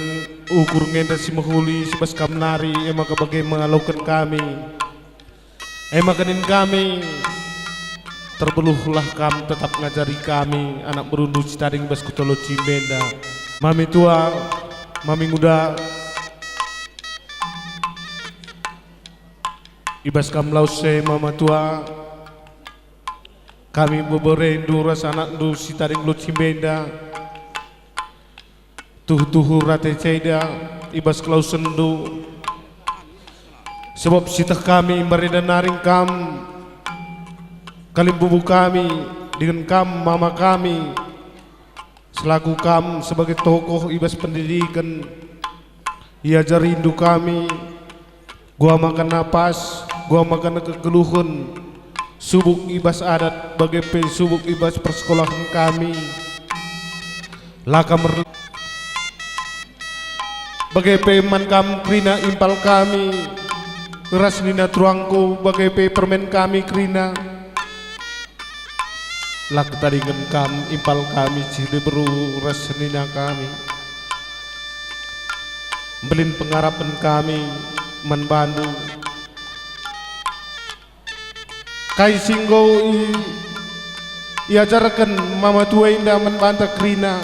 ukur ngenda si mehuli si bas kam nari, e maka bage me aloken kami. E maka nin kami, terbeluhlah kam tetap ngajari kami, anak berundu sitading bas kuta Loncimba enda. Mami tua, mami nguda, i bas kam lawes e mama tua, kami beberendu ras anakndu sitading Loncimba enda. Tuhu-tuhu rate ceda i bas kelawesenndu, sebab sieteh kami mbarenda naring kam, kalimbubu kami, dingen kam mama kami, selaku kam sebagai tokoh i bas pendidiken, iajarindu kami, Gua maka napas, gua maka kegeluhen, subuk i bas adat, bage pe subuk i bas persekolahen kami. La kam er-, bage pe man kam kerina impal kami, ras nina turangku, bage pe permen kami kerina. La ketadingen kam impal kami si diberu ras senina kami. Mbelin pengarapen kami man bandu. Kai si enggo i-, iajarken mama tua enda man banta kerina,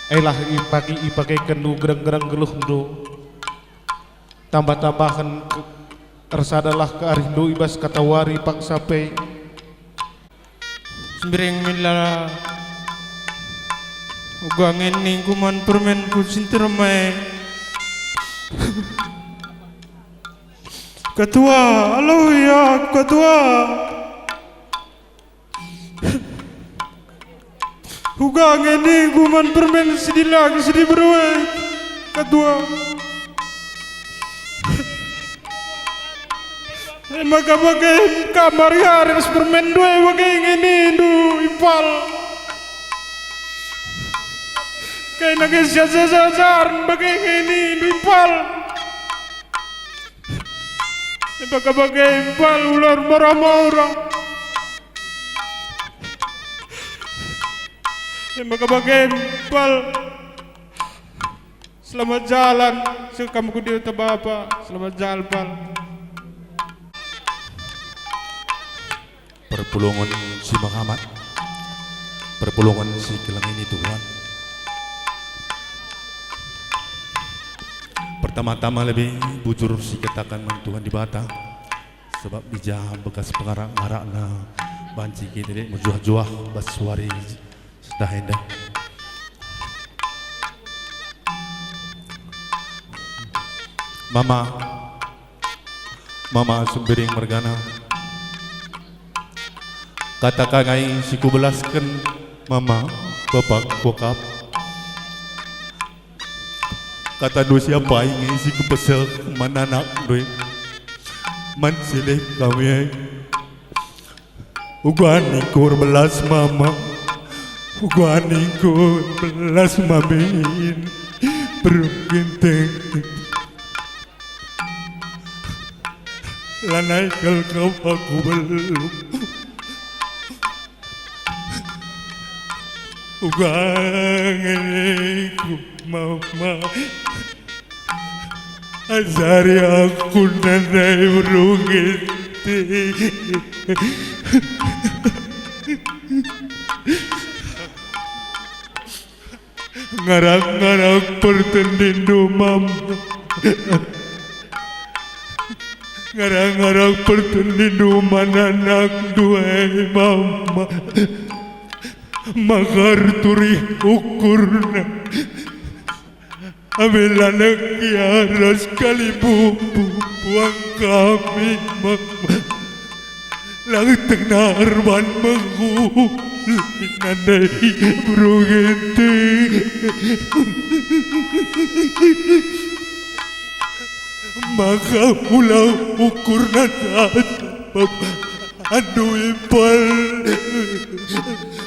elah ipake-, ipakekenndu gedang-gedang geluhndu. Tambah-tambahen ke-, ersadalah kearihndu i bas kata wari paksa pe. Sembiring mila uga nge ningku man permenku si nterem e. Ketua, alo ia, ketua. Uga nge ningku man permen si dilaki si diberu e, ketua. E maka bage kam hari-hari ras permen ndue bage nge nindu impal. Kai nage siajar-siajar bage nge nindu impal. E maka bage impal ular mora-mora. E maka bage impal. Selamat jalan, sekam ku Dibata Bapa. Selamat jalan, Pal. Perpulungen si mehamat, perpulungen si keleng ini Tuhan. Pertama-tama lebe bujur si kataken man Tuhan Dibata, sebab i ja bekas pengarak-ngarakna banci kita lit mejuah-juah bas wari Sudah enda. Mama, Mama Sembiring mergana. Kata ka ngai si kubelasken, Mama, Bapa kuakap. Kata ndu siapa nge si kupeseh man anakndu e, man silih kami e. Uga ningku erbelas mama, uga ningku erbelas mamin, pergenteng. Lanai kal kam aku belum. Uga ngeningku, Mama. Ajari aku nandai beru Ginting. Ngarang-ngarang pertendindu, Mama. Ngarang-ngarang pertendindu man anakndu e, Mama. Maka erturih ukurna. Ambil anak ia ras kalimbubu puang kami, Mama. Lang tengah erban mehuli nandai beru Ginting. Maka ulang ukurna tata, Bapa, andu impal,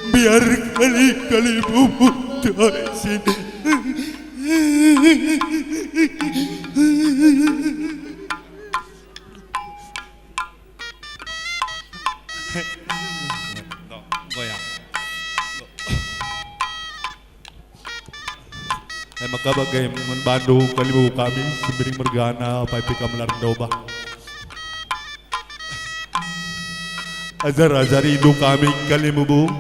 biar kali-kali bubut asin. Enggo, enggo ya. E maka bage man bandu kalimbubu kami, Sembiring mergana, Paipi kam la erndobah. Ajar-ajarindu kami kalimbubu.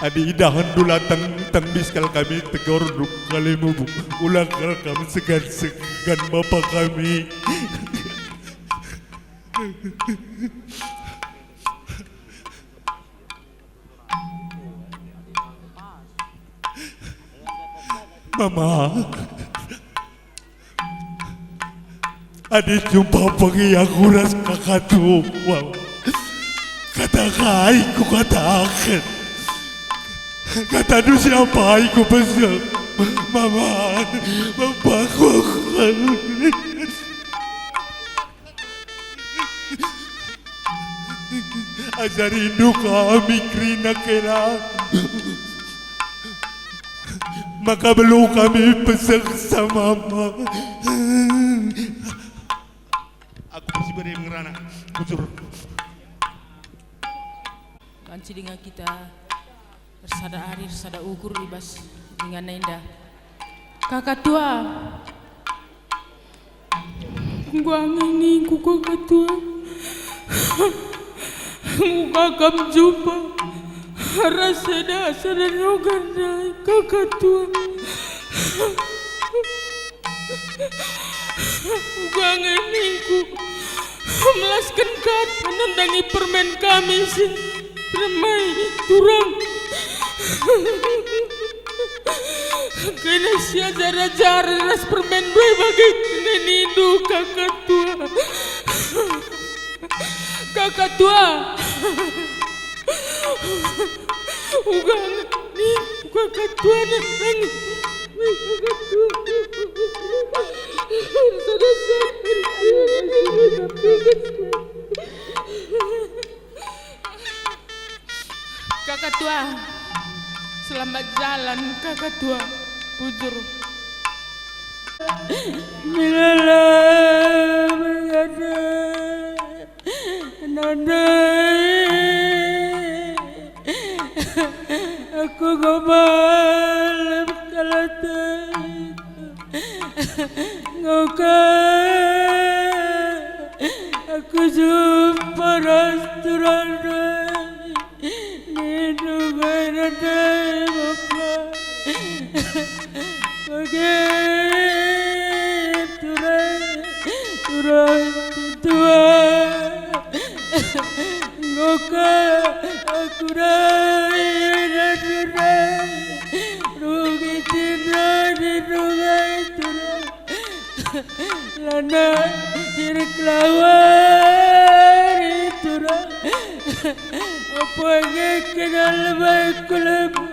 Adi idahenndu la teng-teng bis kal kami tegorndu kalimbubu, ula kal kam segan-segan bapa kami. Mama. Adi jumpa pagi aku ras kaka tua, kata kai kukataken? Katandu si apai kupeseh? Mama, Bapa, aku. Ajarindu kami kerina kela. Maka belu kami peseh sama. Aku bersibari ngerana, bujur. Banci denga kita ersada ari, ersada ukur i bas inganna enda. Kaka tua. Enggo ange ningku, Kaka tua. Enggo kam jumpa ras enda sada noga ndai, Kaka tua. Uga nge ningku, melasken kata nandangi permen kami si termai turang. Kena si ajar-ajar ras permen ndai bage kena nindu, Kaka tua. Kaka tua. Uga nge ningku, Kaka tua, nandangi. Kaka tua. Sada-sada. Kaka tua. Selamat jalan, Kaka tua. Bujur. Milala bergada. Nandai aku gombal kalate, enggo ka aku jumpa ras turang ndai. Nindu nge nandai bapa. Bage turang, turang si tua. Enggo ka aku ndai, ndai turang. Rugi cinta di rungai turang. Lanai erkelawari turang. Apa nge kena lebe ku lembu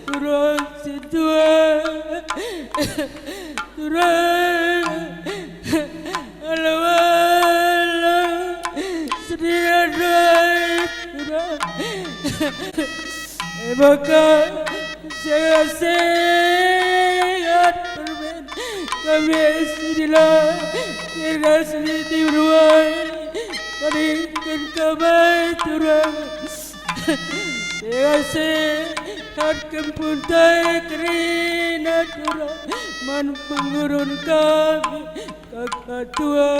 turang si tua. Turang. Alo, alo. Sedia doa turang. E maka, sehat-sehat permen kami sidila. Kasih diruai, tadingken kami turang. Terasa hat kempuntai kerina turang man pengurun kami, Kakatua.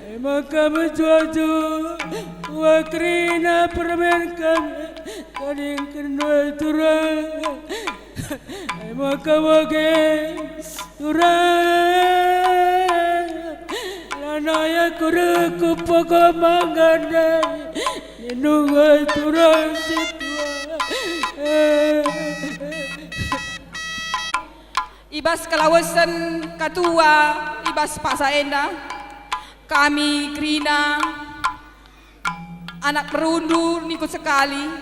E maka mejuah-juah uah kerina permen kami, tadingken uah turang. E maka bage turang, lanai aku rekup pokok manggandai, ninunggai turang si tua. I bas kelawesen katua i bas paksa enda, kami kerina anak perundu niko sekali,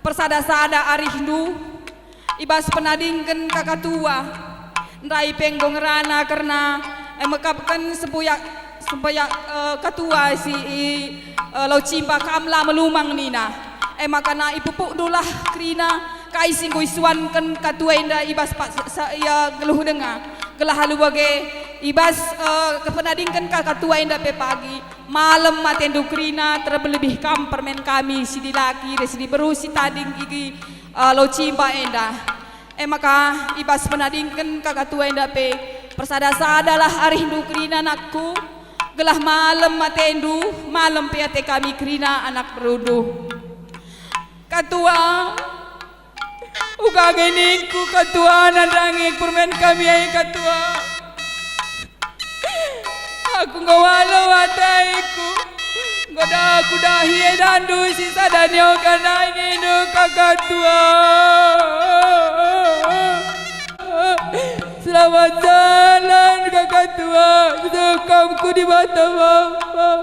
persada-sada arihndu, i bas penadingken kakatua, ndai pe enggo ngerana kerna, eh, mekapken sempuyak, sempuyak, eh, katua si i, eh, Lau Cimba, kam la melumang nina. E maka na ipupukndulah kerina kai si enggo isuanken katua enda i bas pa-, sa-, ia geluh denga. Gelah alu bage, i bas, eh, kepenadingken ka katua enda pe pagi. Malem atendu kerina, terlebih kam permen kami si dilaki ras si diberu si tading i, eh, Lau Cimba enda. E maka, i bas penadingken kakatua enda pe, persada-sadalah arihndu kerina anakku, gelah malem atendu, malem pe ate kami kerina anak perundu. Katua, uga nge ningku katua nandangi permen kami ai katua. Aku enggo walu ateku, enggo da kudahi edandu si sada nioga nai nindu kakatua. Selamat jalan kakatua, sukam ku Dibata Bapa.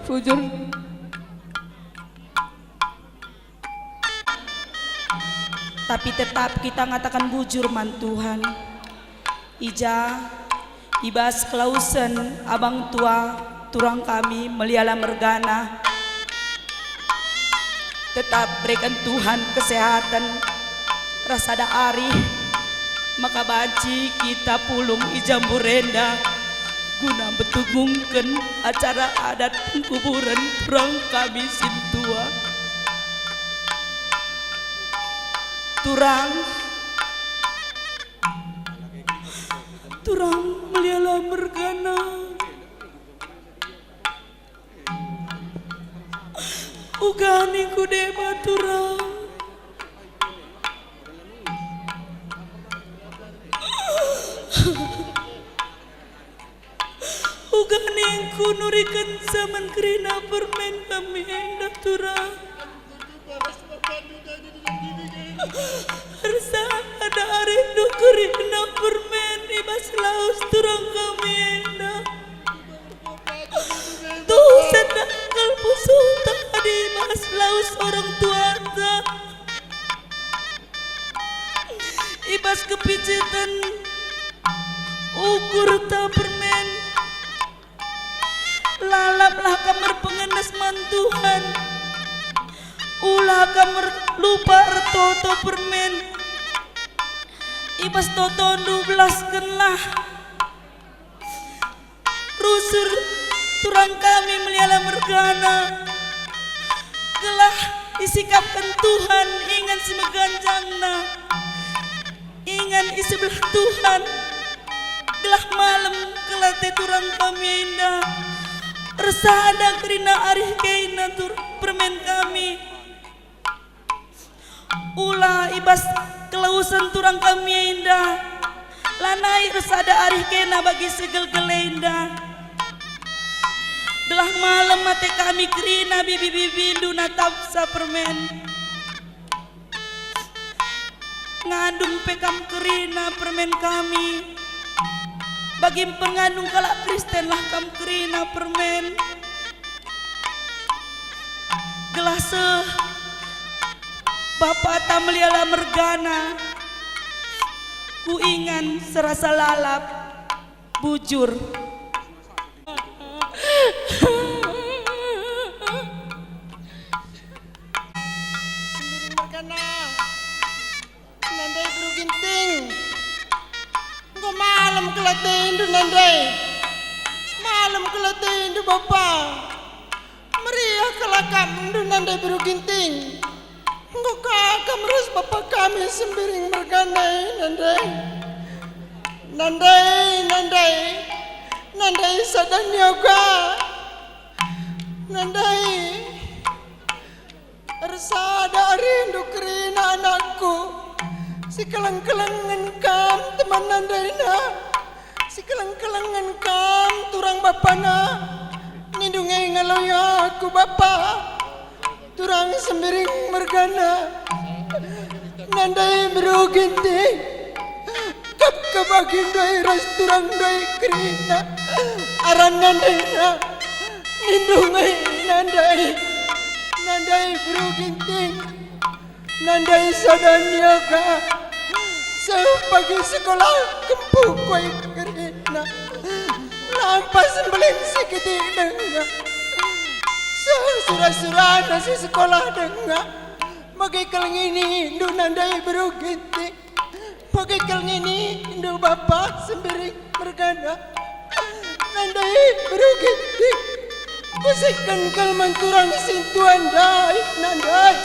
Bujur. Tapi tetap kita ngataken bujur man Tuhan. I ja, i bas kelawesen abang tua turang kami meliala mergana. Tetap bereken Tuhan kesehatan ras sada arih, maka banci kita pulung i Jambur enda guna metungungken acara adat pengkuburen turang kami sintua. Turang, turang meliala mergana. Uga ningku deba turang. Uga ningku nurikenca man kerina permen kami enda turang. Ersada arihndu kerina permen i bas lawes turang kami enda. Tuhu setangkal pusuh tadi i bas lawes orang tuanta. I bas kepiciten ukurta permen. Lalaplah kam erpengendes man Tuhan. Ula kam er-, lupa ertoto permen. I bas totondu belaskenlah rusur turang kami meliala mergana, gelah isikapken Tuhan ingan si meganjangna, ingan i sebelah Tuhan, gelah malem kal ate turang kami enda. Ersada kerina arih kena tur-, permen kami. Ula i bas kelawesen turang kami enda, lanai ersada arih kena bagi segelgel enda. Gelah malem ate kami kerina bibi-bibindu natapsa permen. Ngandung pe kam kerina permen kami. Bagi pengandung kalak Kristenlah kam kerina permen. Gelah seh Bapata meliala mergana, ku ingan serasa lalap, bujur. Sembiring mergana. Nandai beru Ginting. Enggo malem kal atendu nandai. Kal atendu, Bapa. Meriah kal akapndu, Nandai Beru Ginting. Enggo ka kam ras bapa kami Sembiring mergana, Nandai. Nandai, Nandai. Nandai sada nioga. Nandai. Ersada arindu kerina anakku. Sikeleng-kelengen kam teman nandaina. Sikeleng-kelengen kam turang bapana. Nindu nge ngaloi aku bapa. Turang Sembiring mergana. Nandai Beru Ginting. Kap-kap agi ndai ras turang ndai kerina. Aran nandaina. Nindu nge Nandai. Nandai Beru Ginting. Nandai sada nioga. Seh pagi sekolah kempu kuai kerina. Lampas mbelin si kitik denga. Seh sura-surana si sekolah denga. Bage kal nginindu Nandai Beru Ginting. Bage kal nginindu bapa Sembiring mergana. Nandai Beru Ginting. Kusehken kal man turang sintua ndai, Nandai.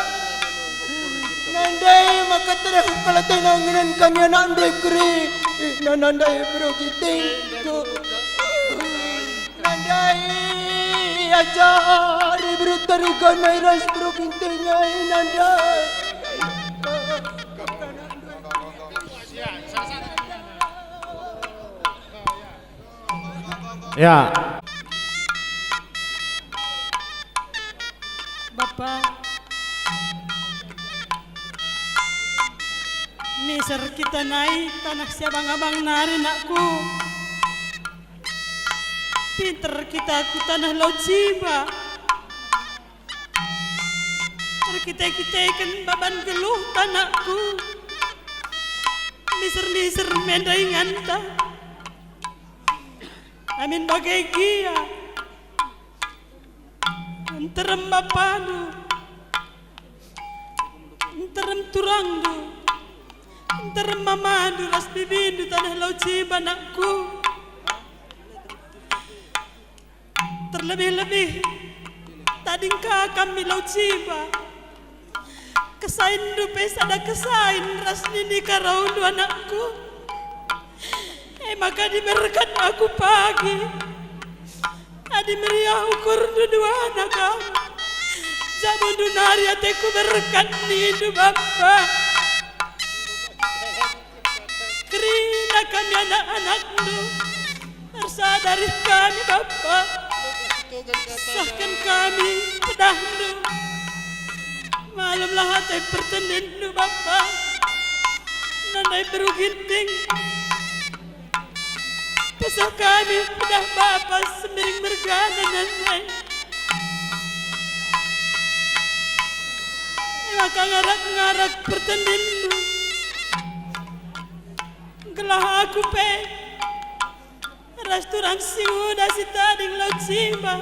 Nandai maka tereh kal atena ngenen kami anak ndai kerina, Nandai Beru Ginting. Nandai, ajari Beru Tarigan nai ras Beru Ginting ai, Nandai. Ya. Bapa, miser kita nai taneh si abang-abang nari, nakku. Pinter kita ku taneh Lauciba. Erkite-kiteken baban geluh tanakku. Miser-miser menda inganta. Amin bage gia. Nterem bapandu. Nterem turangndu. Nterem mamandu ras bibindu taneh Lauciba, nakku. Terlebih-lebih, tading ka kami Lauciba. Kesainndu pe sada kesain ras nini karaundu, anakku. E maka adi merkat aku pagi, adi meriah ukurndu duana kam, jabundu nari ateku berkat nindu, Bapa. Kerina kami anak-anakndu, ersada reh kami, Bapa. Sahken kami pedahndu. Malumlah ate pertendinndu, Bapa. Nandai Beru Ginting. Pesah kami pedah Bapa Sembiring mergana, Nandai. E maka ngarak-ngarak pertendinndu. Gelah aku pe ras turang si nguda si tading Lauciba.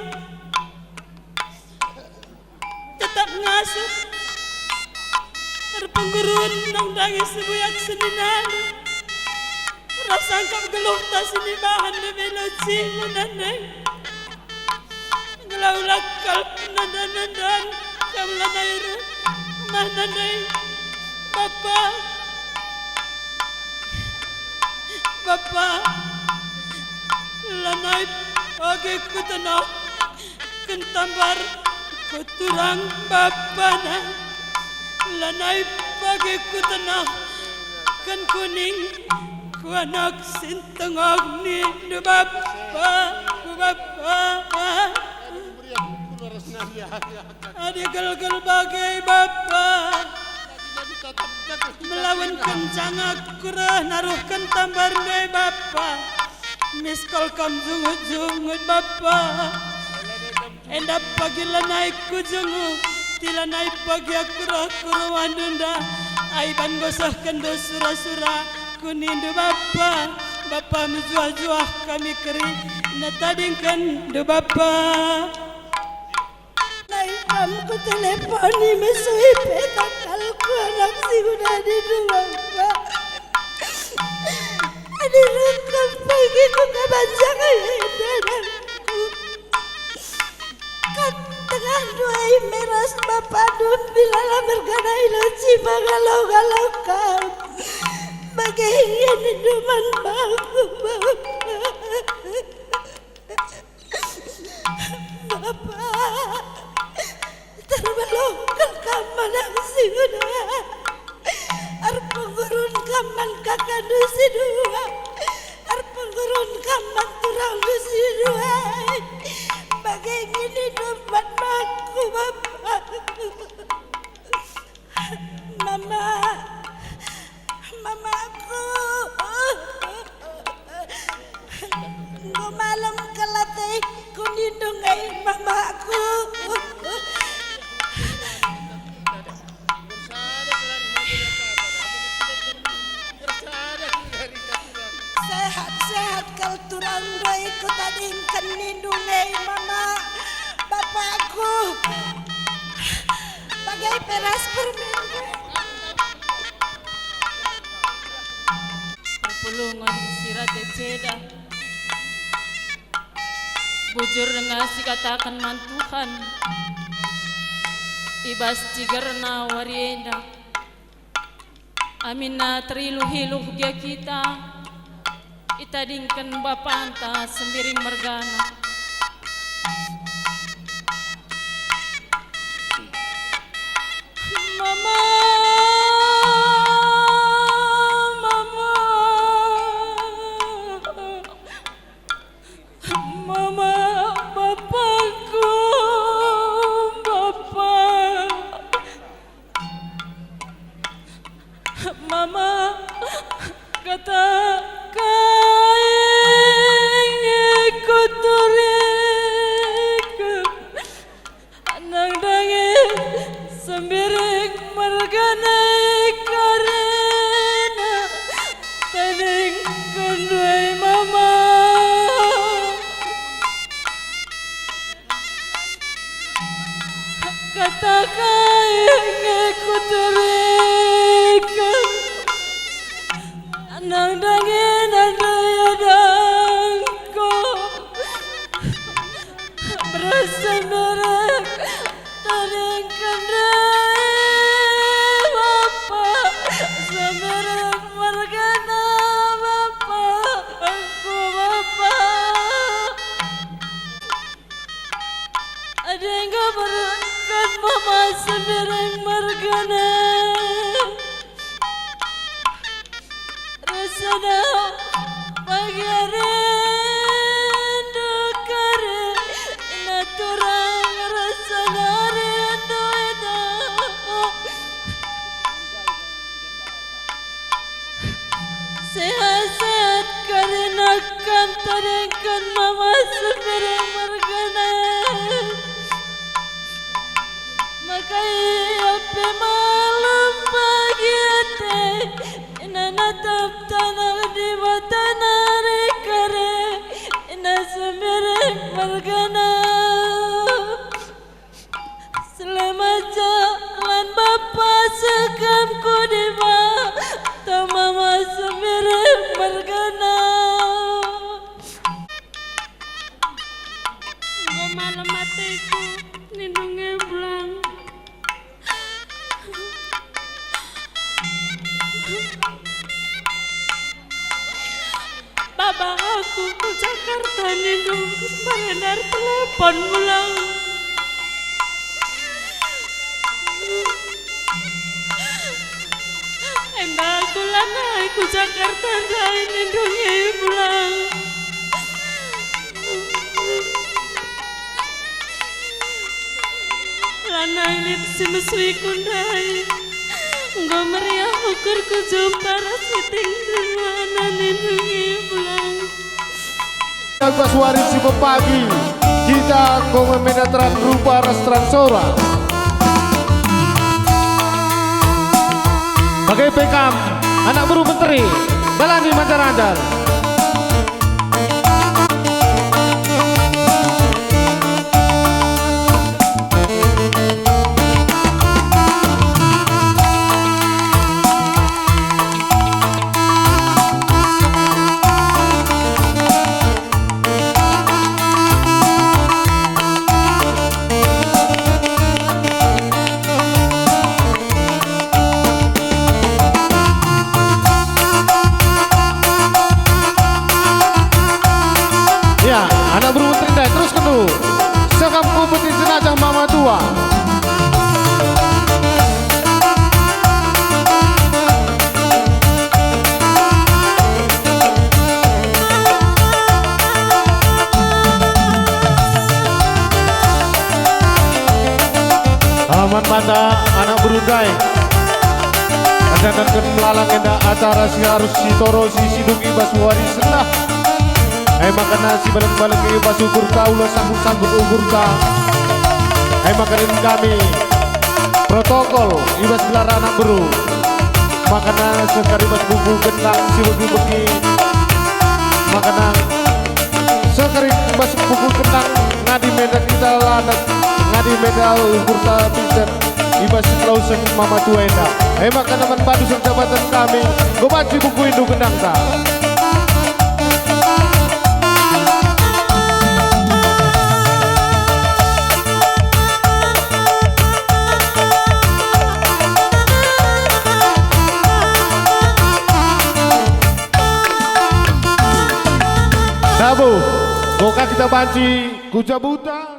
Tetap ngasup erpenggurun nandangi sibuyak seninana. Ras sangkap geluhta si nibahan lebe Lauciba, Nandai. Gelah ula kal nanda-nandan kam lanai reh mah, Nandai. Bapa, Bapa, lanai bage kutenah ken tambar ku turang bapana, lanai bage kutenah ken kuning ku anak si ntengah nindu, Bapa, ku Bapa. Adi gelgel bage, Bapa, melawen kencang aku reh naruhken tambar ndai, Bapa. Miskol kam jungut-jungut, Bapa. Enda pagi lanai kujungu, ti lanai pagi aku reh ku ruandu nda. Ai ban nggosohkenndu sura-sura kunindu, Bapa. Bapa, mejuah-juah kami kerina tadingkenndu, Bapa. Nai kam kuteleponi mesui pe takalku anak si nguda nindu, Bapa. Adi reh kam pagi ku kabanjangen enda, anakku. Bapandu, bila la mergana ilo si mengalo-ngalo kam. Bage nge nindu man bangku, Bapa. Bapa, terbeluhken kam man si enda. Erpung gurun kam man kakandu si dua. Erpung gurun kam man turangndu si dua. Bage nge nindu man bangku, Bapa. Mama, mamaku. Enggo malem kal ateku nindu nge mamaku. Sehat-sehat kal turang ndai kutadingken nindu nge mama, bapakku. Bage pe ras permende. Perpulungen si rate ceda. Bujur denga sikataken man Tuhan i bas cigerna wari enda. Aminna teriluh-iluh gia kita itadingken bapanta Sembiring mergana. Mama, mama. Mama, bapakku, bapa. Mama, kata kai nge kuturiken. Nang dage Sembiring mergana karina tadingken ndai mama. Kata kai nge kuturiken. Nang dage nande iadangku. Berasa merek tadingken ndai bapa. Semerek mergana bapa. Engku bapa. Adi enggo berkat mama Sembiring mergana. Rasana bage rindu kari, ina turang rasana rindu ina. Sehat-sehat kari nakan tadingken mama Sembiring mergana. Maka ia pe malem bagi ate, ina natap taneh Dibata nari kari, ina Sembiring mergana. Selama jalan bapa sekam ku Dibata mama Sembiring mergana. Enggo malem ateku, nindu nge pulang. Baba aku ku Jakarta nindu, mbarenda ertelepon pulang. Enda aku lanai ku Jakarta ndai nindu nge pulang. Lanai lit si mesuiku ndai. Enggo meriah ukurku jumpa ras kiting dua anak nindu nge pulang. Bas wari si pepagi, kita enggo ngemena teran rupa ras teran sora. Bage pe kam, anak beru menteri, dalangi manjar-anjar. Mata anak beru ndai. Erdandanken melalangken acara si arus sitorosi sidung i bas wari sendah. E maka si baleng-baleng i bas ukurta, ula sanggup-sanggup ukurta. E maka kami protokol i bas gelar anak beru. Maka seh kari bas buku gendang si begi-begi. Maka seh kari bas buku gendang ngadi meda kita lanat, ngadi meda ukurta pinten i bas kelausen mama tua enda. E maka man bandu seh jabatan kami, enggo banci buku indu gendangta. Dabo, enggo ka kita banci ku jabuta.